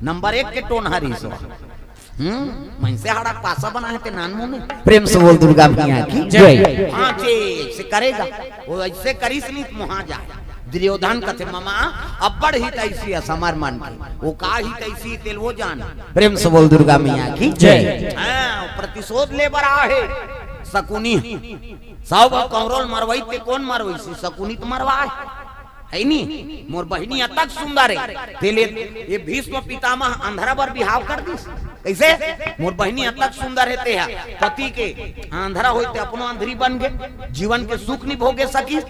नंबर एक के टोनहा रिहिस ओ। हम्म, मइनसे हाड़ा पासा बनाय हे ते नानमुन ए। प्रेम से बोल दुर्गा मैया की जय। "भांचे," अइसे करे गा। ओ अइसे करिस नी त मोहा जाय। दुर्योधन कथे, "ममा, अब्बड़ हितैषी अस हमर मन के।" ओ का हितैषी तेला ओ जान। प्रेम से बोल दुर्गा मैया की जय। हाँ, प्रतिशोध ले बर आहे सकुनी। सौ कौरव ल मरवइस ते कोन मरवइस? सकुनी त मरवाय। हे नी, मोर बहिनी अतक सुंदर हे, तेला ए भीष्म पितामह अंधरा बर बिहाव कर दिस। कइसे? मोर बहिनी अतक सुंदर हे, तेहा पति के अंधरा होय ते अपनो अंधरी बन गे, जीवन के सुख नि भोगे सकिस।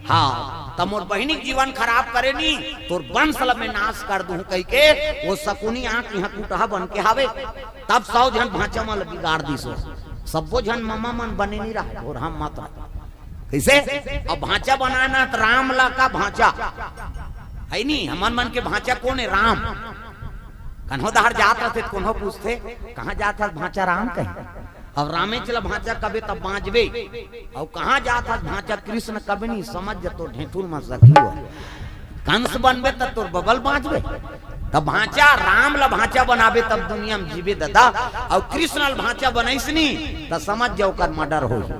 हाँ, त मोर बहिनी के जीवन खराब करे नी, तोर वंश ल मैं नाश कर दूं कहिके ओ सकुनी आंख इहां कुटहा बन के हावे। तब सौ झन भांचा मन ल बिगाड़ दिस ओ। सब्बो झन ममा मन बने नि रहय, अउ हम मत रहय। कइसे? अब भांचा बनाना त राम ला का भांचा, हे नी? हमन मन के भांचा कोन हे? राम। कन्हो डहर जात रथे त कोनो पूछथे, "कहां जात हस भांचा राम?" कहे। अब रामेच ला भांचा कबे तब बांचबे, अउ "कहां जात हस भांचा कृष्ण?" कबे नी, समझ जा तोर ढेंठुर म सखी हो। कंस बनबे त तोर बबल बांचबे, त भांचा राम ला भांचा बनाबे तब दुनिया में जीबे ददा, अउ कृष्ण ला भांचा बनइस नी त समझ जा ओकर मर्डर होही।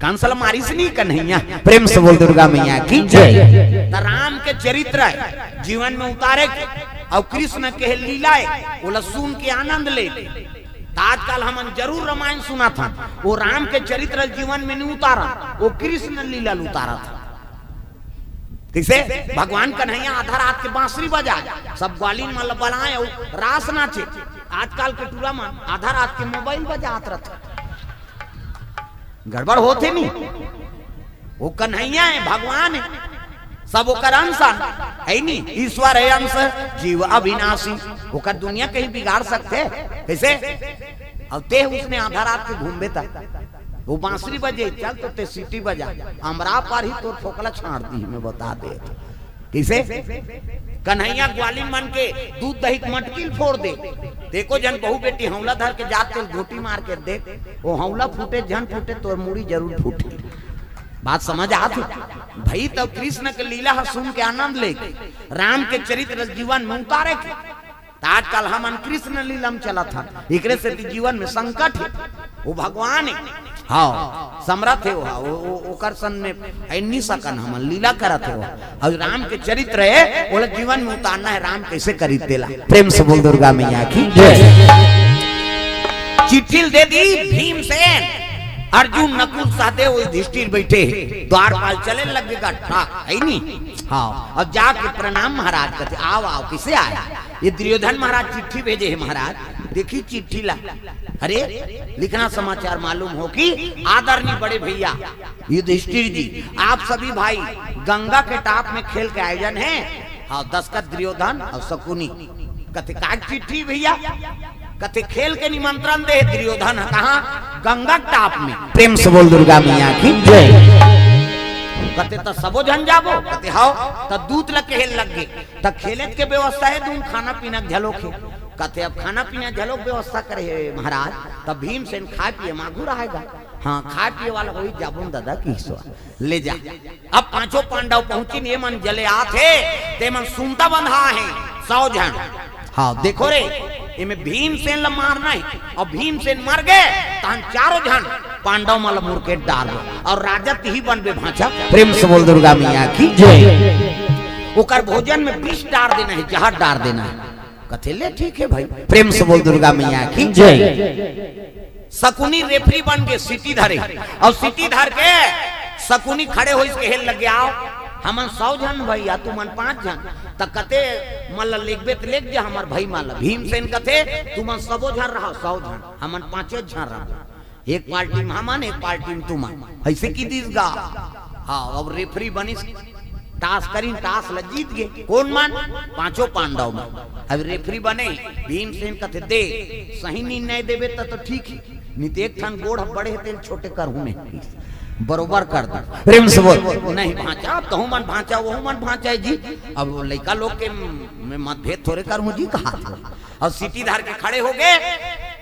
कंस ल मारिस नी कन्हैया। प्रेम से बोल दुर्गा मैया की जय। त राम के चरित्र हे जीवन में उतारे के, अउ कृष्ण के लीला हे, ओला सुन के आनंद ले। त आजकल हमन जरूर रामायण सुनत हन, ओ राम के चरित्र ल जीवन में नी उतारन, ओ कृष्ण लीला ल उतारत हन। कइसे? भगवान कन्हैया आधा रात के बांसुरी बजाय, सब ग्वालिन मन ल बलाय अउ रास नाचे। आजकल के टूरा मन आधा रात के मोबाइल बजात रथे। गड़बड़ होथे नी। ओ कन्हैया हे, भगवान हे, सब ओकर अंश हे नी। ईश्वर हे अंश, जीव अविनाशी। ओकर दुनिया कहीं बिगाड़ सकथे? कइसे? अब ते उसने आधा रात के घूमबे त ओ बांसुरी बजे, चल तो ते सीटी बजा, अमरा पर ही तोर फोकला छांड़ दिही, मैं बता दे। कइसे? कन्हैया ग्वालिन मन के दूध दही के मटकी ल फोड़ दे। त एको झन बहू बेटी हौला धर के जात तेल घोटी मार के दे, ओ हौला फूटे झन फूटे, तोर मुड़ी जरूर फूटे। बात समझ आत हे? भई, तब कृष्ण के लीला ह सुन के आनंद ले, राम के चरित्र जीवन में उतारे के। त आजकल हमन कृष्ण लीला में चलत हन, एकरे सेती जीवन में संकट हे। ओ भगवान हे, हाँ, समरथ हे, ओ, ओ, ओ, ओकर सन में अइ नी सकन हमन, लीला करत हे ओ। अउ राम के चरित्र हे, ओला जीवन में उतारना हे, राम कइसे करिस तेला। प्रेम से बोल दुर्गा मैया की जय। चिट्ठी ल दे दिस भीमसेन, अर्जुन, नकुल, सहदेव, युधिष्ठिर बइठे हे, द्वारपाल चले लग गे गट्ठा, हे नी? हाँ, अब जाके प्रणाम महाराज कथे, "आओ, आओ, कइसे आय?" ये दुर्योधन महाराज चिट्ठी भेजे हे महाराज, देखी चिट्ठी ला। अरे, लिखना समाचार मालूम हो कि आदरणीय बड़े भैया युधिष्ठिर जी, आप सभी भाई गंगा के टाप में खेल के आयोजन हे। हाँ, दस्तखत दुर्योधन अउ सकुनी। कथे, "का चिट्ठी भैया?" कथे, "खेल के निमंत्रण दे दुर्योधन ह।" कहाँ? गंगा के टाप में। प्रेम से बोल दुर्गा मैया की जय। कथे, "त सबो झन जाबो?" कथे, "हव।" त दूत ल कहे लग गे, "त खेले के व्यवस्था हे, दून खाना पीना के झलोक हे?" कथे, "अब खाना पीना घलोक व्यवस्था करे हे महाराज, तब भीमसेन खाए पिए म आगू रहेगा।" "हाँ, खाए पिए वाला होही, जाबो न ददा," कहिस ओ ह। ले जा। अब पांचों पांडव पहुंचिन, ये मन जले आत हे, ते मन सुनता बंधा हे, सौ झन। हाँ, देखो रे, एमे भीमसेन ल मारना हे, अउ भीमसेन मर गे, तहन चारों झन पांडव मन ल मुरकेट डारबो, अउ राजा तिही बनबे भांचा। प्रेम से बोल दुर्गा मैया की जय। ओकर भोजन में विष डार देना हे, जहर डार देना हे। कथे, "ले ठीक हे भाई।" प्रेम से बोल दुर्गा मैया की जय। शकुनी रेफरी बन के सीटी धरे, अउ सीटी धर के शकुनी खड़े होइस, कहे लगे, "आओ, हमन सौ झन भइया, तुमन पांच झन।" त कथे, "मन ल लेगबे त लेग जा, हमर भई मन ल।" भीमसेन कथे, "तुमन सबो झन रहा, सौ झन, हमन पांचे झन रहा।" एक पार्टी में हमन, एक पार्टी में तुमन, अइसे कहि दिस गा। हाँ, अब रेफरी बनिस, टास करिन, टास ल जीत गे। कोन मन? पांचों पांडव मन। अब रेफरी बने, भीमसेन कथे, "दे, सही निर्णय देबे त तो ठीक हे, नइ ते एक ठन गोड़ ह बड़े हे, तेल छोटे करहूं मैं, बरोबर कर दे।" प्रेम से बोल। "नहीं भांचा, तहूं मन भांचा, वहू मन भांचा हे जी, अब लइका लोग के में मतभेद थोरे करहूं जी," कहा। अउ सीटी धर के खड़े हो गे।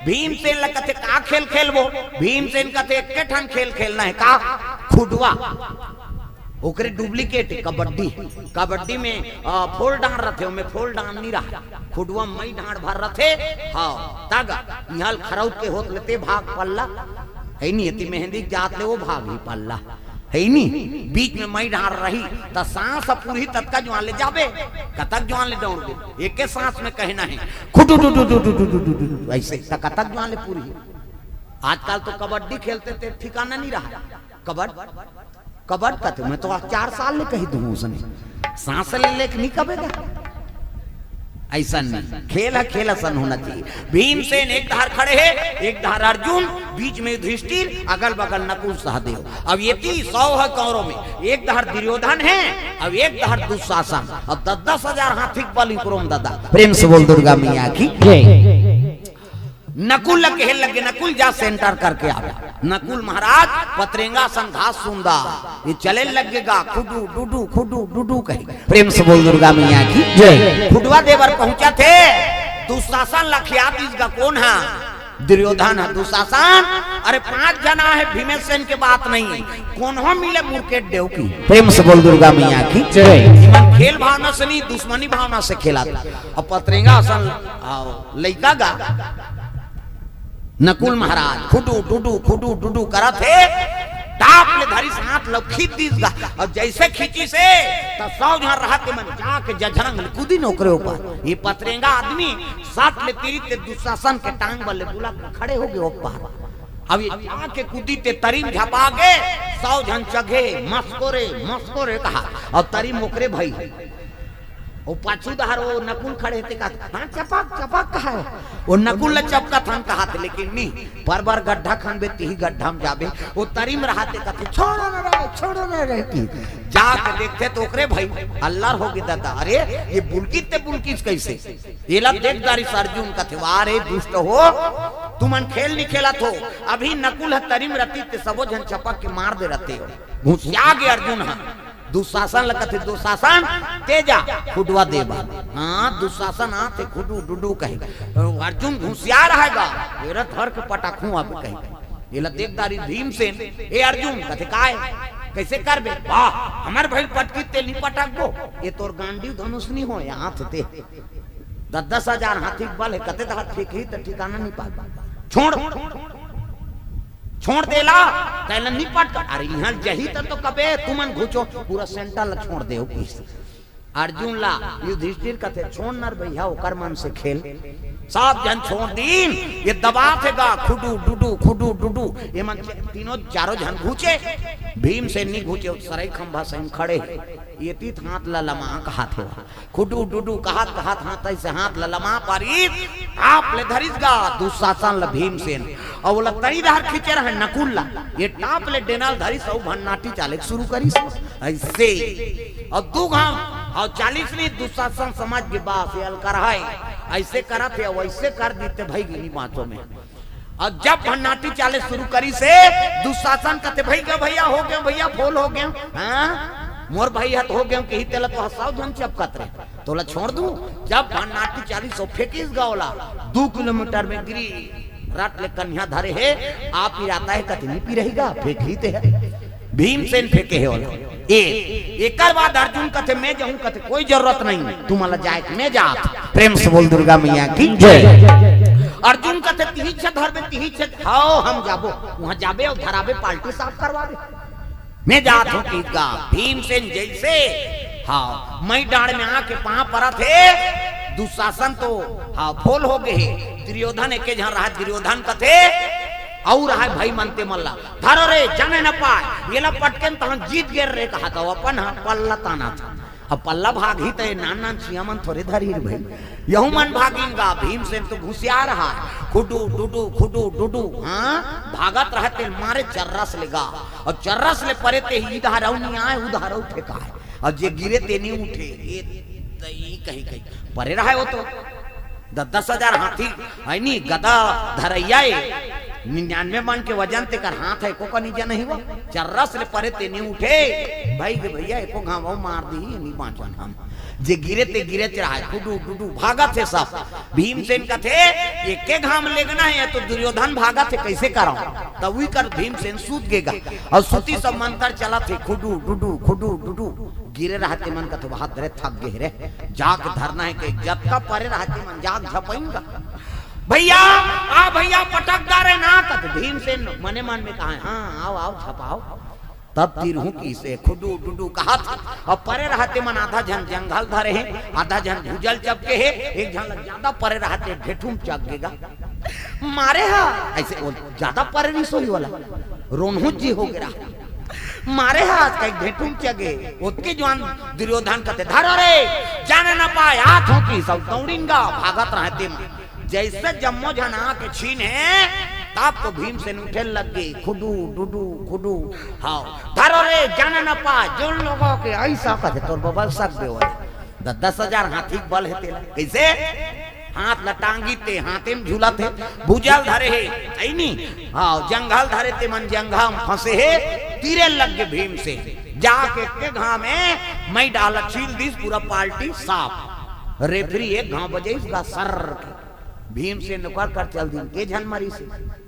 भीमसेन ल कथे, "का खेल खेलबो?" भीमसेन कथे, "एके ठन खेल खेलना हे।" "का?" "खुडवा।" ओकरे डुप्लीकेट कबड्डी। कबड्डी में, अ, फोल डांड़ रथे, ओमे फोल डांड़ नइ रहा। खुडवा मई डांड़ भर रथे। हाँ, तग इहां ल खरौत के होत ले ते भाग पल्ला। हे नी, एती मेहंदी के जात ले ओ भाग ही पल्ला। हे नी, बीच में मई डांड़ रही, त सांस ह पुरही ततका जुआन ले जाबे, कतक जुआन ले दौड़बे। एके सांस में कहना हे, खुटू टू टू टू टू टू टू टू टू, अइसे, त कतक जुआन ले पुरही। आजकल तो कबड्डी खेलथे ते ठिकाना नइ रहा। कबड्ड, कबड्ड कथे, मैं तो आज चार साल ले कहि दूं उसने, सांस ले लेके नइ कबे गा। अइसन नइ, खेल ह खेल असन होना चाहिए। भीमसेन एक धार खड़े हे, एक धार अर्जुन, बीच में युधिष्ठिर, अगल बगल नकुल सहदेव। अब एती सौ ह कौरव में, एक धार दुर्योधन हे, अब एक धार दुशासन। अब दस दस हजार हाथी के बल इकरो म ददा। प्रेम से बोल दुर्गा मैया की जय। नकुल ल कहे लगे, "नकुल जा सेंटर करके आबे।" नकुल महाराज पतरेंगा असन घास सूंदा, ये चले लगे गा, खुडू डुडू, खुडू डुडू कहे। प्रेम से बोल दुर्गा मैया की जय। खुडवा दे बर पहुंचथे, दुशासन ल खिया दिस गा। कोन ह? दुर्योधन ह। दुशासन, अरे पांच झन हे, भीमसेन के बात नहीं, कोनो मिले मुरकेट देव कही। प्रेम से बोल दुर्गा मैया की जय। इमन खेल भावना से नहीं, दुश्मनी भावना से खेलत। अब पतरेंगा असन, अउ लइका गा, नकुल महाराज खुडू डुडू, खुडू डुडू करत हे, टाप ले धरिस, हाथ ल खींच दिस गा। अउ जइसे खींचिस हे, त सौ झन रहत हे मन जाके जझरंग ले कूदिन ओकरे ऊपर। ये पतरेंगा आदमी सट ले तिरित ते दुशासन के टांग बल ले बुला के खड़े हो गे ऊपर। अब ये जाके कूदिस ते तरी म झपा गे, सौ झन चघे, "मस्कोरे, मस्कोरे" कहा, अउ तरी म ओकरे भई। ओ पाछू डहर ओ नकुल खड़े हे ते कहा, "हाँ, चपक, चपक" कहा। ओ नकुल ल चपकत हन कहा थे, लेकिन नहीं, परबर गड्ढा खनबे, तिही गड्ढा म जाबे। ओ तरी म रहा ते कथे, "छोड़ो न रे, छोड़ो न रे" कही। जाके देखथे त ओकरे भई अल्लर हो गे ददा। अरे, ये बुलकिस ते बुलकिस कइसे? एला देख डारिस अर्जुन, कथे, "वाह रे दुष्ट हो, तुमन खेल नइ खेलत हो। अभी नकुल ह तरी म रतिस ते सबो झन चपक के मार दे रहते हो।" घुसिया गे अर्जुन ह। दुशासन ल कथे, "दुशासन, ते जा खुडवा दे बर।" हाँ, दुशासन आथे, खुडू डुडू कहे। अर्जुन घुसिया रहेगा, एला धर के पटकहूं अब कहे। एला देख डारिस भीमसेन, "ए अर्जुन," कथे, "काय? कइसे करबे?" "वाह, हमर भई ल पटकिस ते नइ पटकबो? ये तोर गांडीव धनुष नइ हो, यहाँ थे ते।" दस दस हजार हाथी के बल हे, कते तक फेंकही त ठिकाना नइ पाबे। "छोड़, छोड़ दे ला, तेला नइ पटक।" "अरे इहां जही त तो कबे तुमन घुचो, पूरा सेंटर ल छोड़ देव" कहिस। अर्जुन ला युधिष्ठिर कथे, "छोड़ न रे भइया, ओकर मन से खेल।" सब झन छोड़ दिन, ये दबाथे गा, खुडू डुडू, खुडू डुडू। ये मन तीनों चारों झन घुचे, भीमसेन नइ घुचे, सरई खंभा सही म खड़े हे। ये तीत हाथ ला लमा कहाथे। खुडू डुडू कहत कहत हाथ अइसे हाथ ल लमा पारिस, टाप ले धरिस गा दुशासन ल भीमसेन। अउ ओला तरी डहर खींचे रहे नकुल ला, ये टाप ले डेना ल धरिस अउ भन्नाटी चाले के शुरू करिस। अइसे अउ दू घांव अउ चालिस नइ, दुशासन समझ गे बस ये अलकरहा हे, अइसे करत हे अउ अइसे कर दिस ते भई गे नइ बांचो मैं। अउ जब भन्नाटी चाले शुरू करिस हे, दुशासन कथे, "भई गे भइया, हो गे भइया, फोल हो गे।" हाँ? मोर भाई हत हो गेंव कही तेला तो हसाव झन चपकत रहे। तोला छोड़ दूं? जब भान नाटी चालीस सौ फेंकिस गा ओला, दू किलोमीटर में गिरी, रट ले कन्या धरे हे, आप पिराता है कति नहीं पी रही गा, फेंक ही ते है। भीमसेन फेंके हे ओला। ए, एकर बाद अर्जुन कथे, "मैं जाऊं," कथे, "कोई जरूरत नहीं, तुमला जाए के मैं जात।" प्रेम से बोल दुर्गा मैया की जय। अर्जुन कथे, "तिही छे धरबे, तिही छे, हाव, हम जाबो, वहां जाबे और धराबे, पार्टी साफ करवाबे।" मैं जात हूं गीत गा। भीमसेन जैसे, हाँ, मई डांड़ में आके पांव परत हे, दुशासन तो, हाँ, फोल हो गए हे। दुर्योधन एके झन रहा, दुर्योधन कथे, अउ रहा भाई मनते मल्ला, "धरो रे, जाने न पाए, येला पटकेन तहां जीत गेर रे," कहा तो अपन, हाँ, पल्ला ताना था। अब पल्ला भागही त ये नान नान चिया मन थोरे धरही रे भाई, यहू मन भागिन गा। भीमसेन तो घुसियार रहा, खुडू डुडू, खुडू डुडू, हाँ, भागत रहते मारे चर्रस ले गा। और चर्रस ले परे ते ही इधर अउ नहीं आए, उधर अउ फेंकाए। और जे गिरे ते नहीं उठे, ये तई कहीं कहीं परे रहा वो तो। दस दस हजार हाथी है नी, गदा धरैया ए, निन्यानवे मन के वजन तेकर हाथ है, एको कनी जन ही वो। चर्रस ले परे ते नहीं उठे, भाई के भैया एको घाव मार दी, नहीं बांचन हम। जे गिरे ते गिरे ते रहा, डुडू डुडू भागत हे सब। भीमसेन कथे, "एके घाम लेगना है, या तो दुर्योधन भागत हे, कैसे कराऊं?" तब वही कर भीमसेन सूत गेगा। और सूती सब मंत्र चलत हे, खुडू डुडू, खुडू डुडू। गिरे रहते मन कथे, "बहुत रे थक गए रे, जाग धरना है के जतका परे रहते मन जाग झपइंगा।" "भैया, आ भैया, पटक दा रे ना," कथे भीमसेन मने मन में कहा, "हाँ, आओ, आओ, झपाओ।" तब तीर हूँ की से खुडू डुडू कहा था। अब परे रहते मन आधा झन जंघल धरे हे, आधा झन भुजल चपके हे, एक झन ल ज्यादा परे रहते ढेठुम चक गेगा। मारे हा, ऐसे वो ज्यादा परे नहीं सोई वाला, रोनहुत जी हो गया। मारे हा, आज कहीं ढेठुम चगे, ओतके जवान दुर्योधन कथे, "धरो रे, जाने न पाए, आत हो की सब दौड़िन गा, भागत रहते मन।" जैसे जम्मो झन आके छीन हे, तब तो भीमसेन उठे लग गए, खुडू, डुडू, खुडू, हाँ, "धरो रे, जाने न पाए, जोन लोगों के ऐसा कथे, तोर बबल सक बेवल।" द-, दस हजार हाथी के बल हे तेला। कैसे? हाथ ल टांगी ते, हाथे में झूलत हे, भुजल धरे हे, ऐ नी? हाँ, जंघल धरे ते मन जंघा में फंसे हे, तीरे लग गए भीमसेन। जाके के घाव में मई डाला छील दिस, पूरा पार्टी साफ। रेफरी एक घाव बजाइस गा सर के। भीमसेन ओकर कर चल दिन, के झन मरिस हे।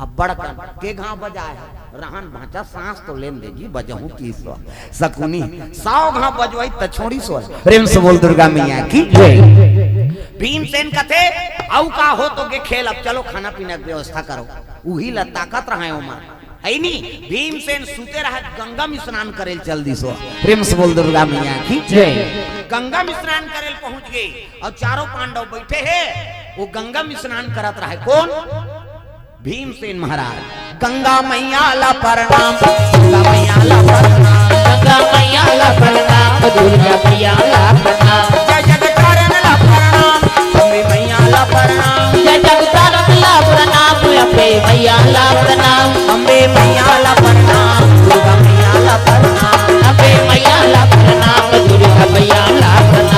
अब्बड़ कन के घाव बजाए हे, रहन भांचा सांस तो लेन दे जी, बजहूं की सो। सकुनी सौ घाव बजवाई त छोड़ी सो। प्रेम से बोल दुर्गा मैया की जय। भीमसेन कथे, "अउ का हो तो गे खेल, अब चलो खाना पीना के व्यवस्था करो।" उही ला ताकत रहा है ओमा। है नी, भीमसेन सुते रहा, गंगा में स्नान करे ल चल दिस हो। प्रेम से बोल दुर्गा मैया की जय। गंगा में स्नान करे ल पहुंच गए और चारों पांडव बैठे हे, वो गंगा में स्नान करत रहा है। कौन? भीमसेन महाराज। गंगा मैया ला प्रणाम, गंगा मैया ला प्रणाम, गंगा मैया ला प्रणाम, दुर्गा मैया ला प्रणाम। जय जगतारण ला प्रणाम, अम्बे मैया ला प्रणाम। जय जगतारण ला प्रणाम, अम्बे मैया ला प्रणाम। अम्बे मैया ला प्रणाम, दुर्गा मैया ला प्रणाम। अम्बे मैया ला प्रणाम, दुर्गा मैया ला प्रणाम।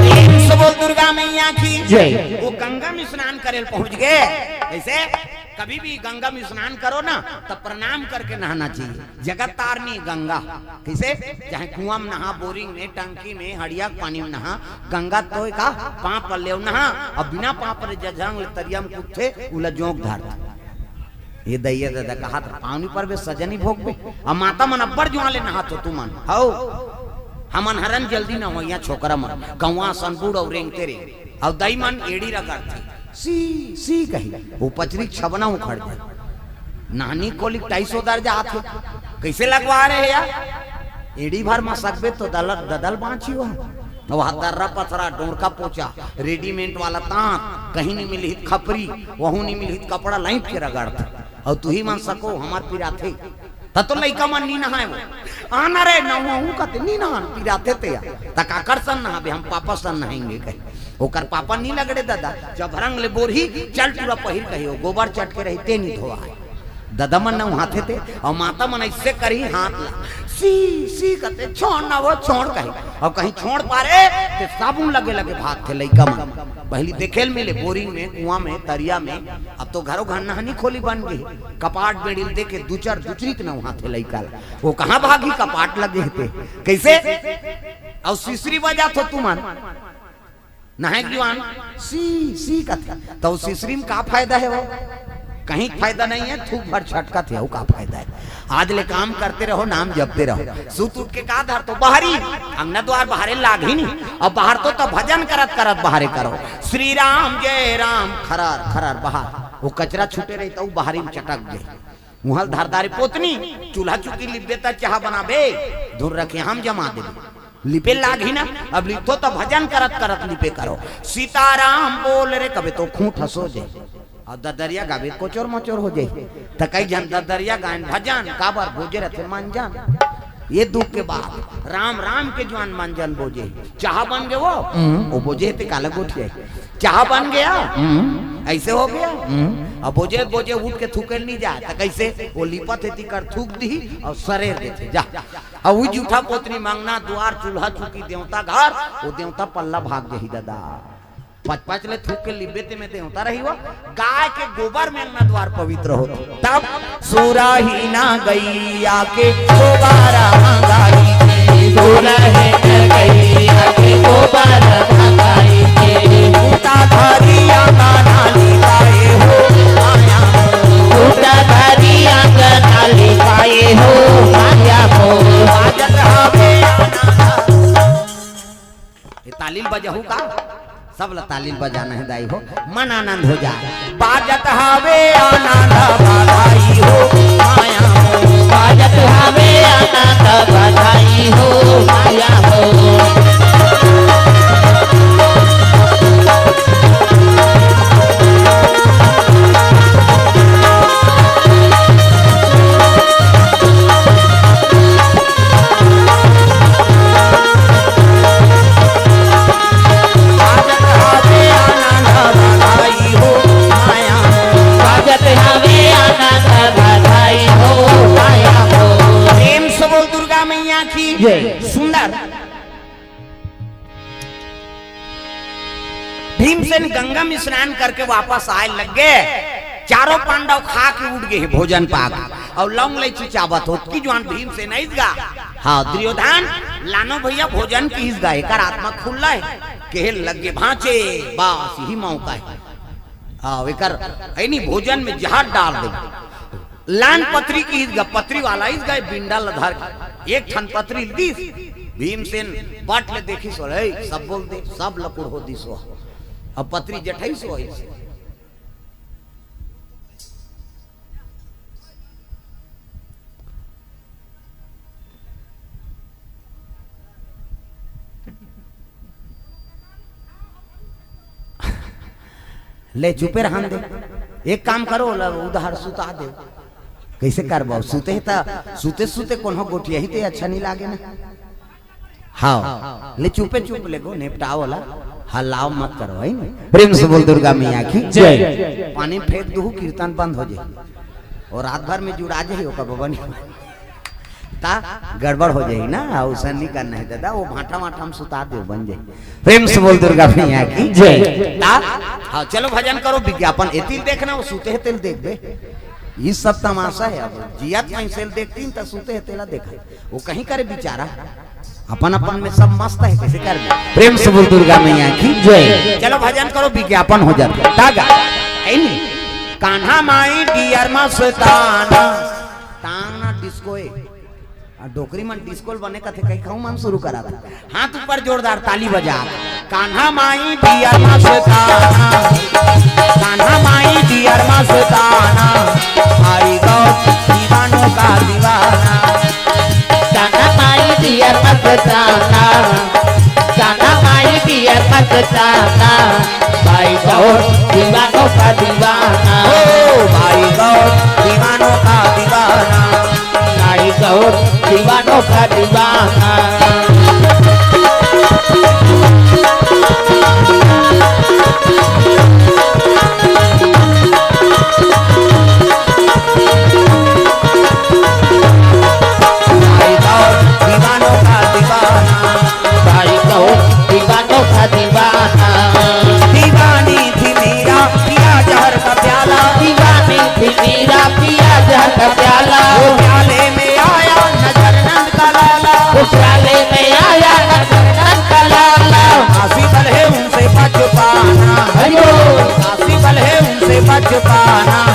प्रेम से बोल दुर्गा मैया की जय। वो गंगा में स्नान करे ल पहुंच गए। ऐसे कभी भी गंगा में स्नान करो ना, तो प्रणाम करके नहाना चाहिए। जगत तारनी गंगा, कैसे? चाहे कुआं में नहा, बोरिंग में, टंकी में, हड़िया के पानी में नहा, गंगा तो का पांव पर लेव नहा, और बिना पांव पर जझंग ले तरिया में कूदथे, उला जोंक धरथे। ये दइया दादा कहा था, "पावनी पर बे सजनी भोग बे।" अब माता मन अब्बड़ जुआ ले नहात हो तुमन। हौ, हमन हरन जल्दी न हो, यहाँ छोकरा मन, गौवा सन बूढ़ और रेंगते रे। अब दाई मन एड़ी रगड़थे, "सी, सी" कही, वो पचरी छबना उखड़ जाए। नानी कोलिक टाई सो दर जात हो, कैसे लगवा रहे यार? एड़ी भर मा सकबे तो दल-, ददल बांची हो। वह दर्रा पथरा, डोरका पोचा, रेडीमेड वाला तांत, कहीं नहीं मिली खपरी, वहू नहीं मिली कपड़ा लाइट के रगड़थे। और तुही मन सको, हमार पिराथे। त तो लइका मन नी नहाए वो। आना रे, नहाऊं कते नी नहान, पिराथे ते या। त काकर सन नहाबे, हम पापा सन नहाएंगे कहे। ओकर पापा नी लगड़े दादा, जब रंग ले बोरही, चल टूरा पहिर कहे, वो गोबर चटके रही, ते नी धोआ है। दादा मन नहाथे ते, और माता मन ऐसे करी हाथ ला, सी सी कथे, छोड़ ना वो, छोड़ कहे। अउ कहीं छोड़ पारे ते साबुन लगे लगे भागथे लइका मन। पहिली देखे ल मिले बोरिंग में, कुआं में, तरिया में। अब तो घरो घर नहनी खोली बन गे, कपाट बेड़ी ल देखे दुचर दुचरी के नहाथे लइका ल। वो कहाँ भागी, कपाट लगे हे ते। कइसे? अउ सिसरी बजाथो तुमन। नहाय के जुआन सी सी कथे, त सिसरी म का फायदा हे वो? कहीं फायदा नहीं है, थूक भर छटकत हे, अउ का फायदा हे? आज ले काम करते रहो, नाम जपते रहो। सुत उठ के का धरथो? बाहरी, अंगना द्वार बाहरे लागही नहीं। अब बाहरथो त भजन करत करत बाहरे करो, श्री राम जय राम, खरर खरर बाहर। वो कचरा छूटे रही त वो बाहरी म चटक जाही। उहाँ ल धर डारे पोतनी, चूल्हा चुकी लिपबे त चाहा बनाबे, धुर रखे हम जमा देबे। लिपे लागही ना, अब लिपथो त भजन करत करत लिपे करो। सीताराम बोल रे कबे तो खूंट हंसो जाही। अउ ददरिया गाबे कोचोर मोचोर हो जाही। त कई झन ददरिया गायन भजन, काबर बोजे रथे मंजन। ये दुख के बात, राम राम के जुआन मंजन बोजे। चाहा बन गे वो, हम्म। वो बोजे ते काला गोठिया। चाहा बन गया, हम्म। ऐसे हो गया। हम्म। अब बोजे बोजे उठ के थूके ल नहीं जाय, त कइसे? वो लिपत हे तिकर थूक दिही अउ सरेर देथे, जा। अउ वो जूठा पोतनी म अंगना द्वार चूल्हा चुकी देवता घर, वो देवता पल्ला भाग जाही ददा। पच पच ले थूक के लिपबे ते में देवता रही वो। गाय के गोबर में अंगना द्वार पवित्र होथे। तब सुरही ना गैया के गोबर मंगाई के, सुरही ना गैया के गोबर मंगाई के, बूटा धरी अंगना लिपाए हो माया मोर, बूटा धरी अंगना लिपाए हो माया मोर। बाजत हवे आनंद। ये ताली ल बजाहू का? सब ला ताली ल बजाना हे दाई हो, मन आनंद हो जाय। बाजत हवे आनंद बधाई हो माया मोर। बाजत हवे आनंद बधाई हो माया मोर। बाजत हवे आनंद बधाई हो माया मोर। बाजत हवे आनंद बधाई हो माया मोर। प्रेम से बोल दुर्गा मैया की जय। सुंदर। भीमसेन गंगा में स्नान करके वापस आय लग गे। चारों पांडव खा के उठ गे हे भोजन पाक, अउ लौंग लइची चाबत होत कि जुआन भीमसेन आइस गा। हाँ, दुर्योधन, लानो भैया भोजन किहिस गा, एकर आत्मा खुल्ला हे। कहे लग गे भांचे, बस यही मौका हे। हाँ, एकर, ऐ नहीं, भोजन में जहर डाल दे। लान पतरी किहिस गा, पतरी वाला आइस गा, बिंडा ल धर के एक ठन पतरी ल दिस। भीमसेन पट ले देखिस, "ओले, सब बोल दे, सब लकुड़ हो दिस हो।" अब पतरी जठइस हो आइस। ले चुपे रहन दे। एक काम करो, ओला उधार सुता दे। कइसे करबो? सुते हे त, सुते सुते कोनो गोठियाही ते अच्छा नहीं लागे ना। हाँ, ले चुपे चुप ले गो, निपटाओ ओला। हल्लाओ मत करो, है ना? प्रेम से बोल दुर्गा मैया की जय। पानी फेंक दूहू, कीर्तन बंद हो जाए। अउ रात भर में जुड़ा जाही, ओकर बबा नहीं। ता गड़बड़ हो जाही ना, अइसन नहीं करना हे दादा, वो भांटा वांटा में सुता दे, बन जाही। प्रेम से बोल दुर्गा मैया की जय। ता, हाँ, चलो भजन करो, विज्ञापन एती ल देखना, वो सुते हे तेला देखबे। ये सब तमाशा हे, अब जियत भैंसे ल देखती त सुते हे तेला देखा, वो कहीं करे बेचारा, अपन अपन में सब मस्त हे, कइसे करबे। प्रेम से बोल दुर्गा मैया की जय। चलो भजन करो, विज्ञापन हो जाथे। तागा, ऐ नी, कान्हा माई डियर मस्ताना। तांग ना डिस्को ए। आ डोकरी मन डिस्को ल बने कथे, कई खाऊ मन शुरू करा था। हाथ ऊपर जोरदार ताली बजा। कान्हा माई डियर मस्ताना, कान्हा माई डियर मस्ताना, आई गो दीवानों का दीवाना। कान्हा माई डियर मस्ताना, कान्हा माई डियर मस्ताना, भाई गौर दीवानों का दीवाना। ओ भाई गौर दीवानों का दीवाना। भाई गौर दीवानों का दीवाना। भाई गौर का प्याला। वो प्याले में आया नजर नंद का लाला। वो प्याले में आया नजर नंद का लाला। आसी बल है उनसे बच पाना। अयो। आसी बल है उनसे बच पाना।